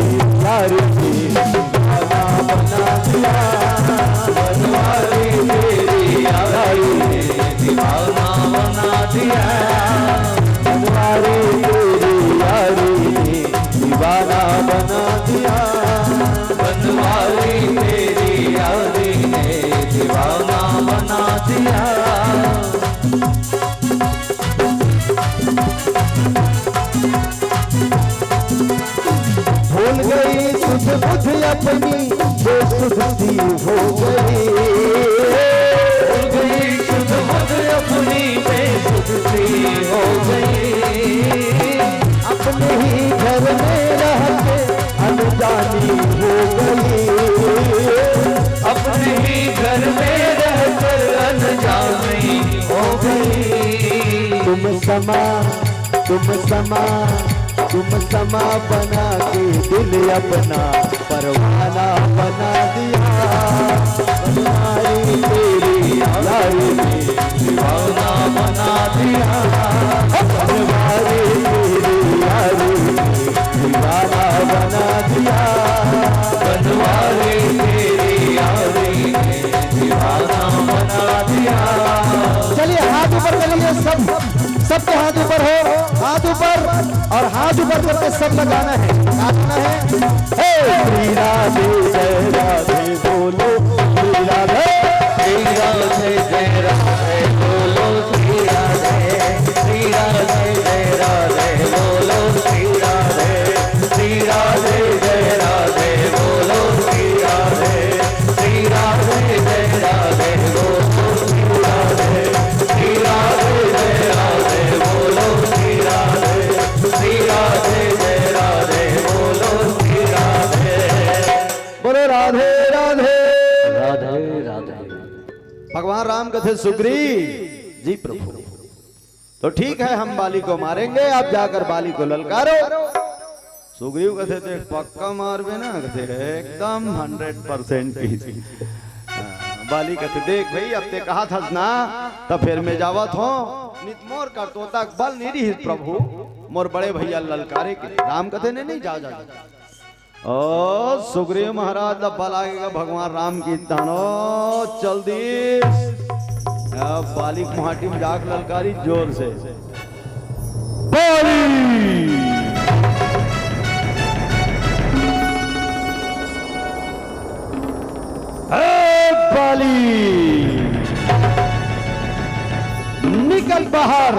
यारी ने दीवाना बना दिया। बनवारी तेरी यारी ने दीवाना बना दिया। बनवारी तेरी यारी ने दीवाना बना दिया। बनवारी तेरी यारी ने दीवाना बना दिया। भूल गई सुध बुध अपनी, बेसुध सी हो गई। भूल गई सुध बुध अपनी, बेसुध सी हो गई। अपने ही घर में रह के अनजानी हो गई। अपने ही घर में रहकर अनजानी हो गई। तुम समा, तुम समा, तुम समा बना के दिल अपना परवाना बना दिया। बनवारी तेरी यारी ने दीवाना बना दिया। बनवारी तेरी यारी ने दीवाना बना दिया। बनवारी तेरी यारी ने दीवाना बना दिया। चलिए, हाथ ऊपर करिए, सब, सबके हाथ ऊपर हो, हाथ ऊपर, और हाथ ऊपर करके सब लगाना है। गाना है, हे श्री राधे जय राधे बोलो, श्री राधे। श्री राधे जय राधे बोलो, श्री राधे। श्री राधे जय राधे बोलो, श्री राधे। श्री राधे जय राधे बोलो, श्री राधे। श्री राधे सुग्रीव, जी प्रभु। तो ठीक है, हम बाली को मारेंगे, आप जाकर बाली को ललकारो। सुग्रीव कथे, देख, पक्का मारबे ना? कथे, एकदम हंड्रेड परसेंट की। हाँ, बाली कथे, देख भाई, अब ते कहा थस ना, त फेर मैं जावत हों। नित मोर करतोता के बल नहीं रहिस प्रभु, मोर बड़े भैया ललकारे के। राम कथे, नहीं, नहीं, जा, जा, जा। ओ सुग्रीव महाराज, डब्बा लागेगा भगवान राम की तानो। चल दी। अब बाली के मुहाटी में जाके ललकारी जोर से, बाली, ए बाली, निकल बाहर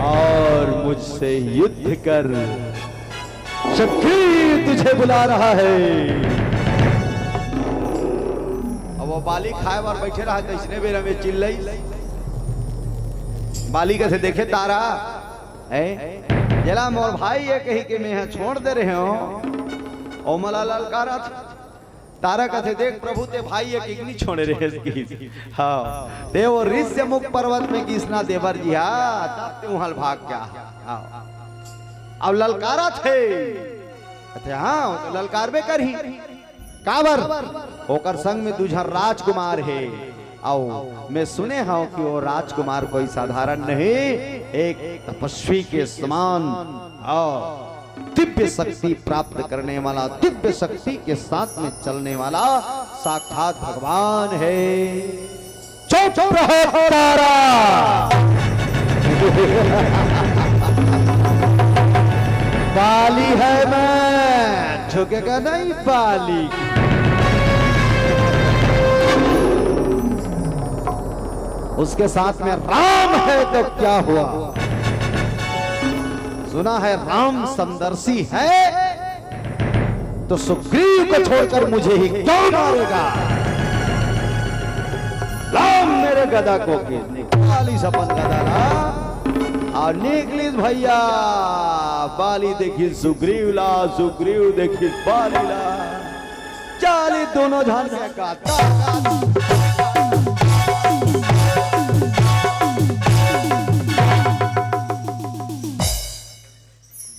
और मुझसे युद्ध कर। सुग्रीव तुझे बुला रहा है। अब वो बाली खाए बर बैठे रहा, तो इसने बेरा में चिल्लाई। बाली कथे, देखे तारा, है, जेला मोर भाई ये कही के मैं छोड़ दे रहे हो, ओ मला ललकारा था। तारा कथे, देख प्रभु, ते भाई ये किकनी छोड़े रहे इसकी। हाँ, ते वो ऋष्यमुख पर्वत में गिसना देवर जी, हाँ, तब ते वहां भाग गया। हाँ। अब ललकारा थे। अच्छा, हाँ, वो तो ललकारबे करही। काबर? ओकर संग में दू झन राजकुमार हे। अउ मैं सुने हूं कि वो राजकुमार कोई साधारण नहीं, एक तपस्वी के समान। अउ दिव्य शक्ति प्राप्त करने वाला, दिव्य शक्ति के साथ में चलने वाला साक्षात भगवान है। चुप रहो तारा। बाली है मैं, झुकेगा नहीं बाली। उसके साथ में राम है तो क्या हुआ? सुना है राम समदर्शी है, तो सुग्रीव को छोड़कर मुझे ही क्यों मारेगा? लाओ मेरे गदा को, के निकालिस अपन गदा ला। अउ निकलिस भैया, बाली देखिस सुग्रीव ला, सुग्रीव देखिस बाली ला। चलिस दोनों झन के गदा।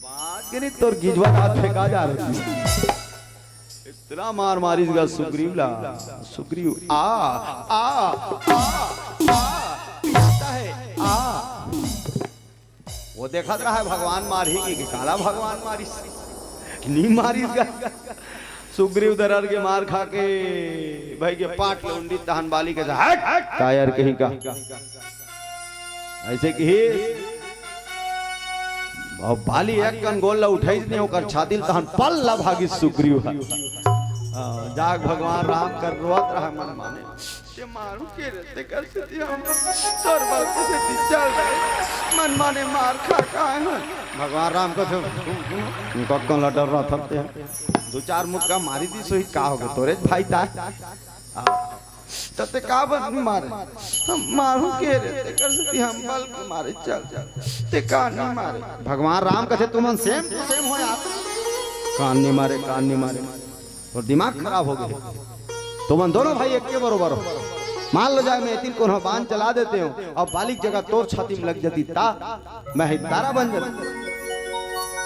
बात के नहीं, तोर गिजवा हाथ फेंका जा रही। इतना मार मारिस गा सुग्रीव ला। सुग्रीव, आ, आ, आ, आ, पीता है, आ। वो देखत रहा है भगवान मारही कि, कि काला भगवान मारिस, नी मारिस गा। सुग्रीव दरर के मार खा के भाई के पाट ले उंडी, तहन बाली के हट, हट, कायर कहीं का। ऐसे कि अब बाली एक कन गोड़ ला उठाइस नहीं, ओकर छाती ल तहन पल ला भागिस सुग्रीव ह। हाँ, जाग भगवान राम कर रोवत रहा मन माने। ये मारू के रे, तेकर सेती हम तोर बल के सेती चल रहे। मन माने मार खा का है ना? भगवान राम कथे, कक्कन ला डर रहा था ते। दू चार मुक्का मारी दी, सोही का हो गए, तोरे भाई ता। हाँ। त ते का बर मारे? हम मारू के रे, तेकर सेती हम बल के मारे चल। ते का नहीं मारे? भगवान राम कथे, तुमन सेम टू सेम हो यार। कान नहीं मारे, कान नहीं मारे। तोर दिमाग खराब हो गए। तुमन दोनों भाई एक के बरोबर हो। मान लो जाए मैं एती कोनो बाण चला देते हो अउ बाली के जगह तोर छाती में लग जाती ता मैं ही तारा बन जाती।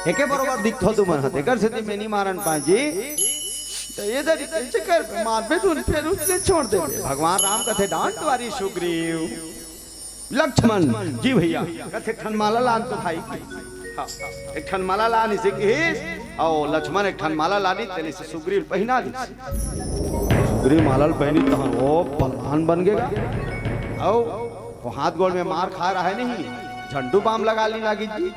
एके बरोबर दिखथो तुमन ह, तेकर सेती मैं नहीं मारन पाए जी। तो ये दरी कैसे कर मारबे तू, फिर उसने छोड़ दे। भगवान राम कथे, डांट वारी सुग्रीव। लक्ष्मण, जी भैया, कथे एक ठन माला लान तो भाई। हाँ, एक ठन माला लान इसे किहिस, अउ लक्ष्मण एक ठन माला लानी, तेने से सुग्रीव पहना दी। सुग्रीव माला ल पहनी तहन वो पहलवान बन गए। अउ वो हाथ गोड़ में मार खा रहा है नहीं, झंडू बाम लगा ली लागी जी।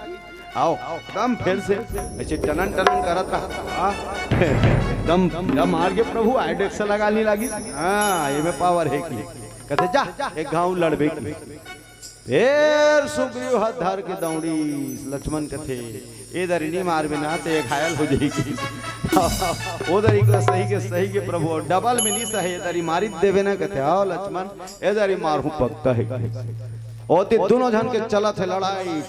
आओ, एकदम फिर से ऐसे टनन टनन करत रहा। हाँ। एकदम, एकदम मार के प्रभु आइडेक्स लगा ली लागी। हाँ, ये में पावर है कि। कथे, "जा, एक घाव लड़बे की।" फिर सुग्रीव हाथ धर के दौड़ी, लक्ष्मण कथे, "ए दरी नी मारबे ना, ते घायल हो जाएगी।" ओ दरी को सही के सही के प्रभु, डबल में नी सहे, ए दरी मारी देबे ना, कथे, "आओ लक्ष्मण, ए दरी मारहूं पक्का है।" ओती दोनों झन के चलत हे लड़ाई।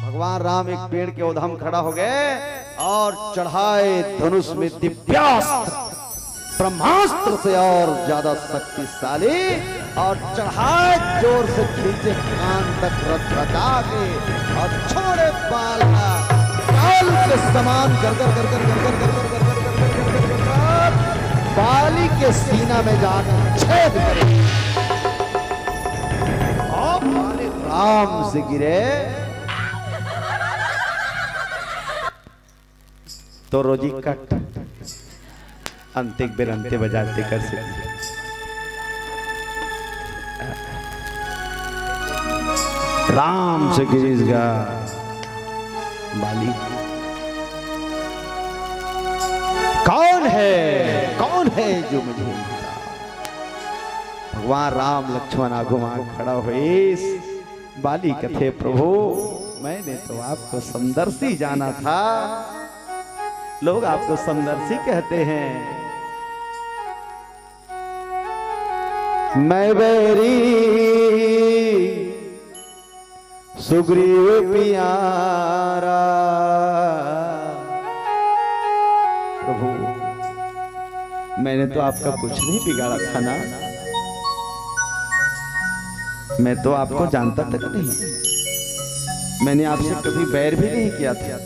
भगवान राम एक पेड़ के ओधम खड़ा हो गए। और चढ़ाए धनुष में दिव्यास्त्र, ब्रह्मास्त्र से और ज्यादा शक्तिशाली, और चढ़ाए जोर से खींचे कान तक रथ बजा के, और छोड़े बाल का काल के समान कर कर कर कर कर कर कर कर कर कर कर कर कर कर बाली के सीना में जाकर छेद करे। और बाली राम से गिरे। तो रोजी कट अंतिक बेर अंते बजाते कर से राम से गिरीश गा बाली। कौन है, कौन है जो मुझे मारा? भगवान राम लक्ष्मण आगू मांग खड़ा होइस। बाली कथे, प्रभु, मैंने तो आपको समदर्शी जाना था। लोग आपको समदर्शी कहते हैं। मैं बैरी सुग्रीव प्यारा। प्रभु, मैंने तो आपका कुछ नहीं बिगाड़ा था ना। मैं तो आपको जानता तक नहीं। मैंने आपसे कभी बैर भी नहीं किया था।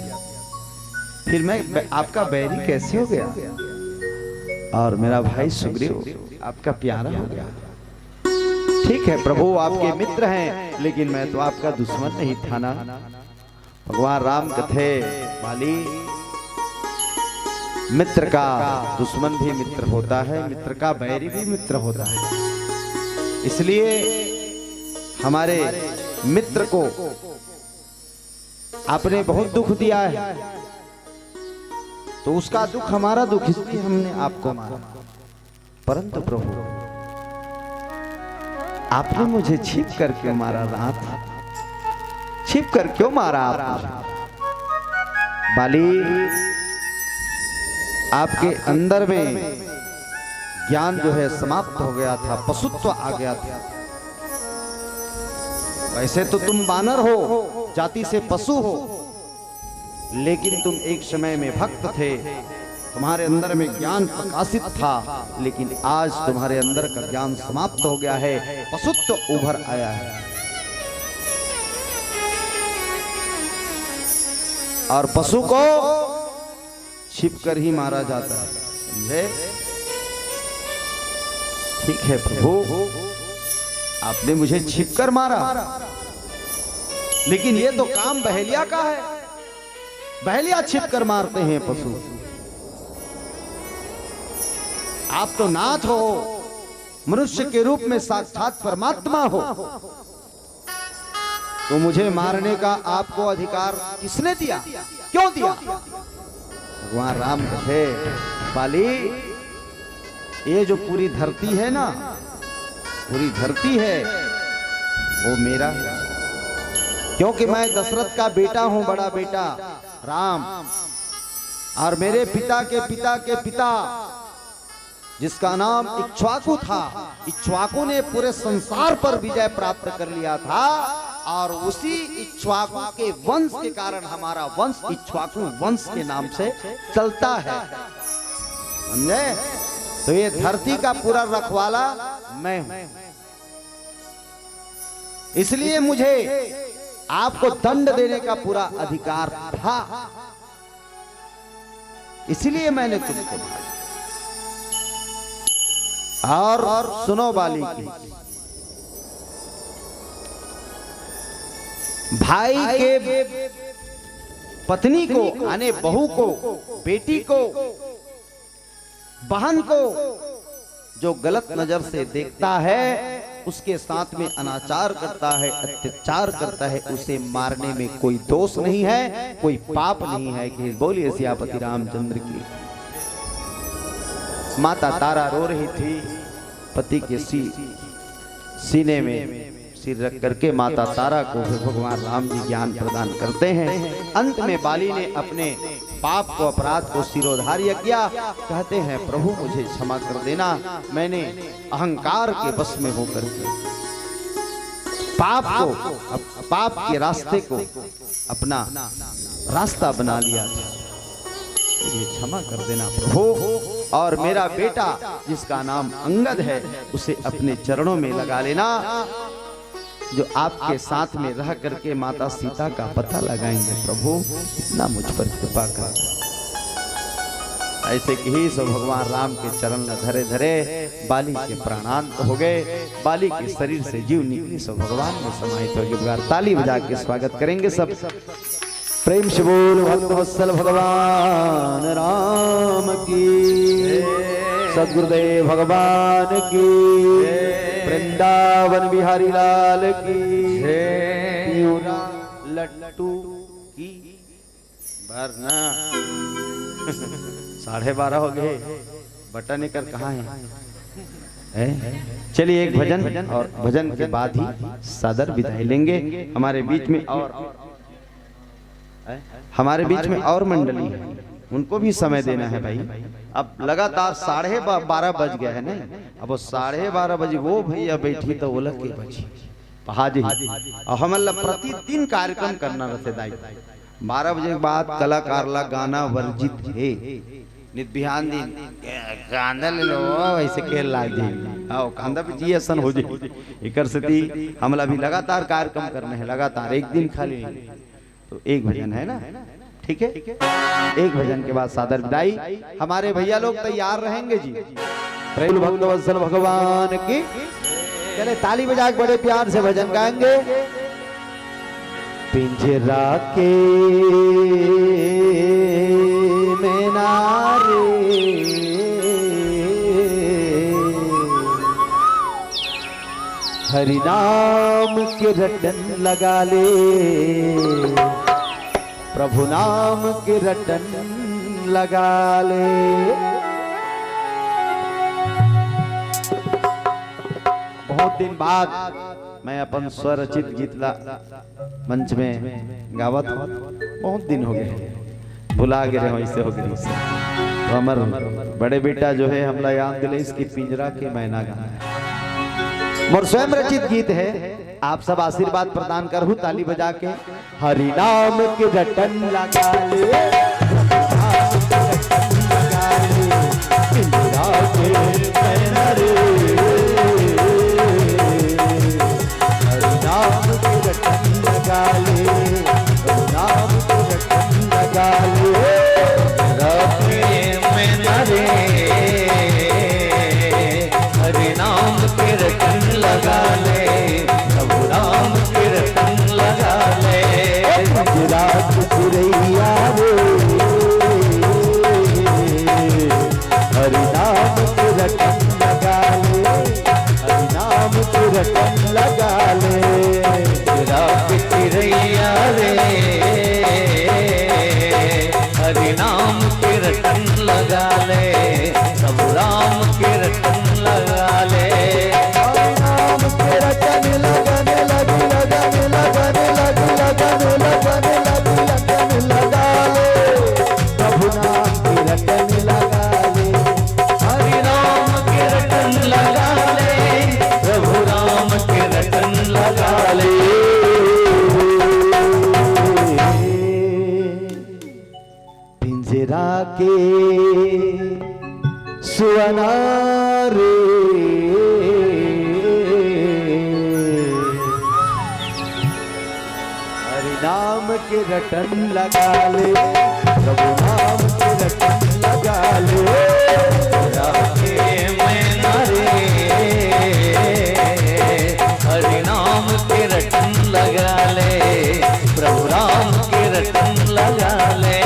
फिर मैं बै-, आपका बैरी कैसे हो गया? और मेरा भाई सुग्रीव आपका प्यारा हो गया। ठीक है प्रभु, आपके मित्र हैं, लेकिन मैं तो आपका दुश्मन नहीं था ना। भगवान राम कथे, बाली, मित्र का दुश्मन भी मित्र होता है, मित्र का बैरी भी मित्र होता है। इसलिए हमारे मित्र को आपने बहुत दुख दिया है, तो उसका दुख हमारा दुख, इसलिए हमने आपको मारा। परंतु प्रभु, आपने मुझे छिप कर क्यों मारा नाथ? छिप कर क्यों मारा आपने? बाली, आपके अंदर में ज्ञान जो है समाप्त हो गया था, पशुत्व आ गया था। वैसे तो तुम बानर हो, जाति से पशु हो, लेकिन तुम एक समय में भक्त थे, तुम्हारे अंदर में ज्ञान प्रकाशित था, लेकिन आज तुम्हारे अंदर का ज्ञान समाप्त हो गया है, पशुत्व उभर आया है। और पशु को छिपकर ही मारा जाता है, समझे? ठीक है प्रभु, आपने मुझे छिपकर मारा, लेकिन ये तो काम बहेलिया का है। बहेलिया छिपकर मारते हैं पशु। आप तो नाथ हो, मनुष्य के रूप में साक्षात परमात्मा हो, तो मुझे मारने का आपको अधिकार किसने दिया, क्यों दिया? भगवान राम कहे, बाली, ये जो पूरी धरती है ना, पूरी धरती है, वो मेरा है, क्योंकि मैं दशरथ का बेटा हूं, बड़ा बेटा राम, और मेरे पिता के पिता के पिता, जिसका नाम इक्ष्वाकु था, इक्ष्वाकु ने पूरे संसार पर विजय प्राप्त कर लिया था, और उसी इक्ष्वाकु के वंश के कारण हमारा वंश इक्ष्वाकु वंश के नाम से चलता है, समझे? तो ये धरती का पूरा रखवाला मैं हूं, इसलिए मुझे आपको दंड देने का पूरा अधिकार था, इसलिए मैंने तुमको मारा। और सुनो बाली की, भाई के पत्नी को, यानी बहू को, बेटी को, बहन को जो गलत नजर से देखता है, उसके साथ में अनाचार करता है, अत्याचार करता है, उसे मारने में कोई दोष नहीं है, कोई पाप नहीं है। कि बोलिए सियापति रामचंद्र की। माता तारा रो रही थी, पति के सी-, सीने में सिर रख करके माता तारा को फिर भगवान राम जी ज्ञान प्रदान करते हैं। अंत में बाली ने अपने पाप को, अपराध को सिरोधार्य किया। कहते हैं, प्रभु, मुझे क्षमा कर देना, मैंने अहंकार के वश में होकर के पाप को, अप-, पाप के रास्ते को अपना रास्ता बना लिया था। मुझे क्षमा कर देना प्रभु, और मेरा बेटा जिसका नाम अंगद है, उसे अपने चरणों में लगा लेना, जो आपके साथ में रह करके माता सीता का पता लगाएंगे। प्रभु, इतना मुझ पर कृपा कर। ऐसे कहि सो भगवान राम के चरण ल धरे धरे बाली के प्राणांत हो गए। बाली के शरीर से जीव निकली सो भगवान में समाहित हो गए। एक बार ताली बजा के स्वागत करेंगे सब। प्रेम से बोल भक्त वत्सल भगवान राम की, सदगुरुदेव भगवान की, वृंदावन बिहारी लाल की, पियूरा लट्टू की। भर ना। साढ़े बारह हो गए, बटन एकर कहाँ है? हैं? चलिए, एक भजन और भजन के बाद ही सादर विदाई लेंगे। हमारे बीच में और हमारे बीच में और मंडली है, उनको भी समय देना है भाई। अब लगातार साढ़े बा-, बारह बज गया है, नहीं? अब वो साढ़े बारह बजे वो भैया बैठी तो ओला के बजी पहाजी। और हमन ला प्रतिदिन कार्यक्रम करना रहते दाई। बारह बजे के बाद कलाकार ला गाना वर्जित है। नित बिहान दिन गाना ले लो, वैसे के लाग जाई। आओ, कांदा भी जी असन हो जाई। एकर सेती हमला भी लगातार कार्यक्रम करना है, लगातार एक दिन खाली नहीं। तो एक भजन है ना, ठीक है, एक भजन के बाद सादर विदाई। हमारे भैया लोग तैयार रहेंगे जी। प्रेम भक्त वत्सल भगवान की। चले, ताली बजा के बड़े प्यार से भजन गाएंगे। पिंजरा के मैना रे, हरि नाम के रटन लगा ले, प्रभु नाम के रटन लगा ले। बहुत दिन बाद मैं अपन स्वरचित गीत ला मंच में गावत हूँ। बहुत दिन हो गए, भुला गए रहे, ऐसे हो गए। तो हमर बड़े बेटा जो है, हमला याद दिले इसकी पिंजरा के मैना गाना है, मोर स्वयं रचित गीत है। आप सब आशीर्वाद प्रदान करहु ताली बजा के। हरि नाम के रटन लगा ले, नाम के रटन लगा ले, पिंजरा के मैना रे। हरि नाम के रटन लगा ले, हरि नाम के रटन लगा ले। रखे मैना रे, हरि नाम के रटन लगा ले, प्रभु राम के रटन लगा ले। गुजरात चिरैया रे, हरि नाम के रटन लगा ले, हरि नाम के रटन लगा ले। गुजरात चिरैया रे, हरि नाम के रटन लगा ले, प्रभु राम के रटन लगा ले। हरि नाम के रटन लगन लग, लगन लगन लग, लगन लगन लग, लगन लगा ले। प्रभु नाम के रटन लगा ले। हरि नाम के रटन लगा ले, प्रभु राम के रटन लगा ले। पिंजरा के सुअना रे, हरि नाम के रटन लगा ले, प्रभु नाम के रटन लगा ले। राखे मैना रे, हरि नाम के रटन लगा ले, प्रभु राम के रटन लगा ले।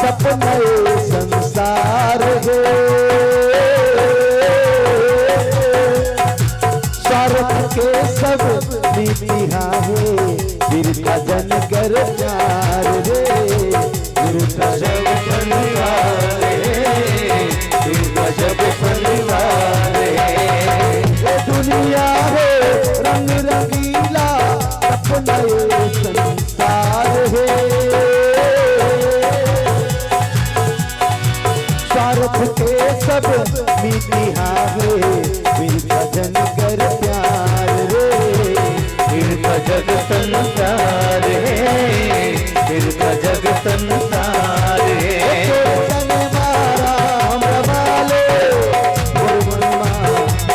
सपना ए संसार हे। स्वार्थ के सब मिटिहा हे, बिरथा झन कर प्यार रे। बिरथा झन कर प्यार रे, बिरथा झन कर प्यार रे। ए दुनिया हे रंग रंगीला, सपना ए संसार हे। स्वार्थ के सब मिटिहा हे, बिरथा झन कर प्यार रे। बिरथा झन कर प्यार रे, बिरथा झन कर प्यार रे। तोर तन मा राम रमा ले, मोर मन मा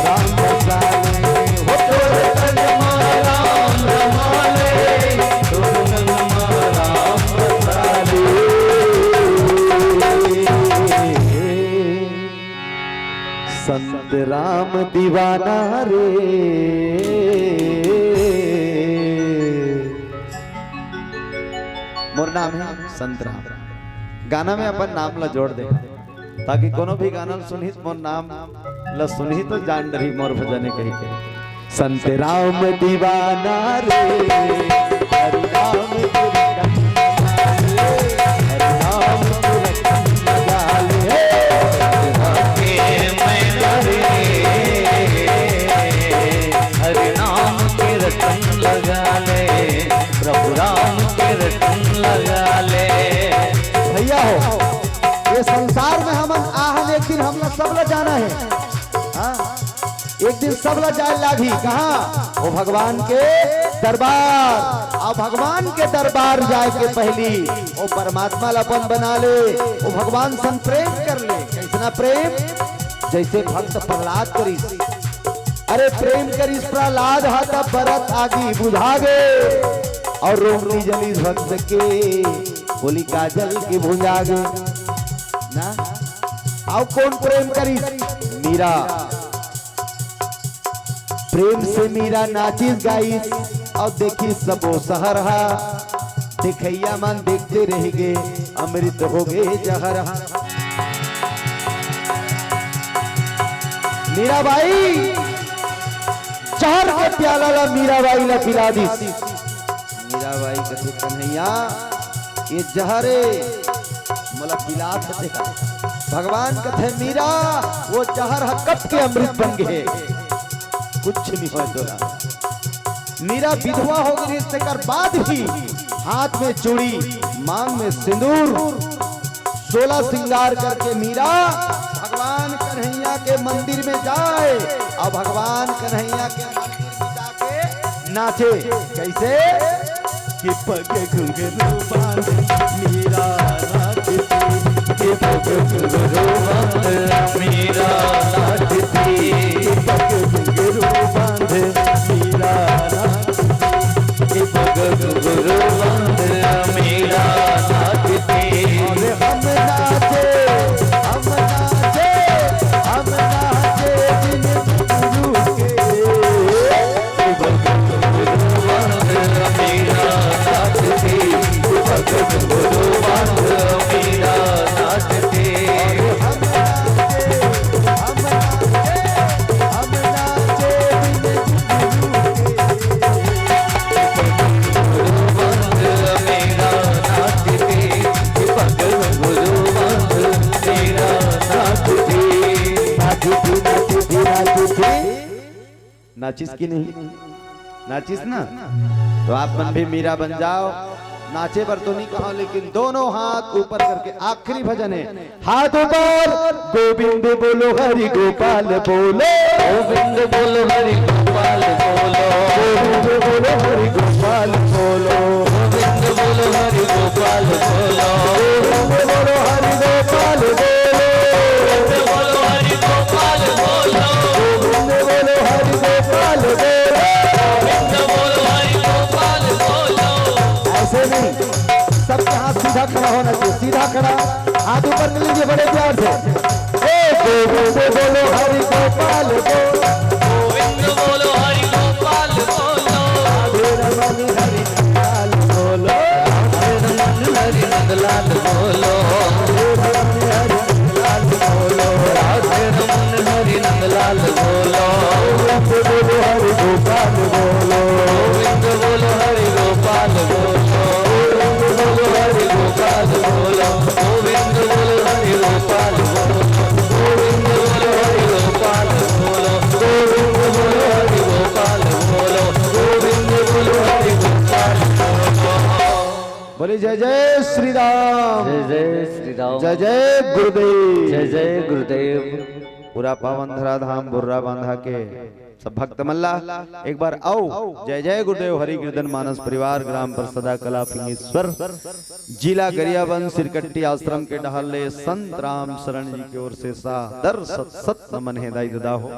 राम बसा ले। हो तोर तन मा राम रमा ले, तोर तन मा राम बसा ले। संत राम दीवाना रे। मोर नाम हे संत राम। गाना में अपन नाम ला जोड़ दे, ताकि कोनो भी गाना ल सुनही त मोर नाम ला सुनही त जान डरही मोर भजन हे कहिके। संत राम दीवाना रे, हरि राम के रटन लगा ले, हरि राम के रटन लगा ले। राम के मैना रे, हरि नाम के रटन लगा ले, प्रभु राम के रटन लगा ले। भैया हो, ये संसार में हमन आहन, एक दिन हमला सबला जाना हे। हाँ, एक दिन सबला जाए लागही। कहाँ? ओ भगवान के दरबार। अउ भगवान के दरबार जाए के पहिली ओ परमात्मा ला अपन बना ले, ओ भगवान संग प्रेम कर ले। कइसना प्रेम? जइसे भक्त प्रहलाद करिस। अरे प्रेम करिस प्रहलाद हा, त बरत आगी बुझा गे, अउ रोमनी जलिस भक्त के, होलिका जल के भुंजा गे ना। अउ कोन प्रेम करिस? मीरा। प्रेम से मीरा नाचिस गाइस, अउ देखिस सबो सहर हा, देखइया मन देखते रहि गे, अमृत हो गे जहर हा। मीराबाई, जहर के प्याला ला मीराबाई ला पिला दिस। मीराबाई कथे, "कन्हैया, ये जहर ए, मोला पिला दे।" भगवान कथे, "मीरा, वो जहर ह कब के अमृत बन गे, कुछ नहीं होय तोला।" मीरा विधवा हो गई, तेकर बाद भी हाथ में चूड़ी, मांग में सिंदूर, सोलह श्रृंगार करके मीरा भगवान कन्हैया के मंदिर में जाए अउ भगवान कन्हैया के मंदिर में जाके नाचे। कइसे? कि पग घुंघरू बांध मीरा नाचती, कि पग घुंघरू बांध मीरा नाचती, कि पग घुंघरू बांध मीरा नाचती। कि पग घुंघरू बांध मीरा नाचती। अरे हम नाचे, हम नाचे, हम नाचे बिन घुंघरू के। कि पग घुंघरू बांध मीरा नाचती, कि पग घुंघरू बांध मीरा नाचती। अरे हम नाचे, हम नाचे, हम नाचे बिन घुंघरू के। नाचिस कि नहीं? नाचिस ना? तो आप मन भी मीरा बन जाओ। नाचे बर तो नहीं कहा, लेकिन दोनों हाथ ऊपर करके आखिरी भजन है। हाथ ऊपर, गोविंद बोलो, हरि गोपाल बोलो। गोविंद बोलो, हरि गोपाल बोलो। गोविंद बोलो, हरि गोपाल बोलो। गोविंद बोलो, हरि गोपाल बोलो। गोविंद बोलो, हरि गोपाल बोलो। गोविंद बोलो, हरि गोपाल बोलो। गोविंद बोलो, हरि गोपाल बोलो। गोविंद बोलो, हरि गोपाल बोलो। ऐसे नहीं, सबके हाथ सीधा खड़ा होना चाहिए, सीधा खड़ा। हाथ ऊपर कर लीजिए बड़े प्यार से। ए गोविंद बोलो, हरि गोपाल बोलो। गोविंद बोलो, हरि गोपाल बोलो। राधे रमन हरि नंदलाल बोलो। राधे रमन हरि नंदलाल बोलो। राधे रमन हरि नंदलाल बोलो। गोविंद बोलो हरि गोपाल बोलो। गोविंद बोलो हरि गोपाल बोलो। गोविंद बोलो हरि गोपाल बोलो। गोविंद बोलो हरि गोपाल बोलो। गोविंद बोलो हरि गोपाल बोलो। गोविंद बोलो हरि गोपाल बोलो। गोविंद बोलो हरि गोपाल बोलो। बोलिए जय जय श्री राम। जय जय श्री राम। जय जय गुरुदेव। जय जय गुरुदेव। पूरा पावन धरा धाम बुर्रा बांधा के सब भक्त मन ला एक बार आओ जय जय गुरुदेव हरि कीर्तन मानस परिवार ग्राम परसदा कला फिंगेश्वर जिला गरियाबंद सिरकट्टी आश्रम के डहर ले संत राम शरण जी के ओर से सादर सत सत नमन हे दाई ददा हो।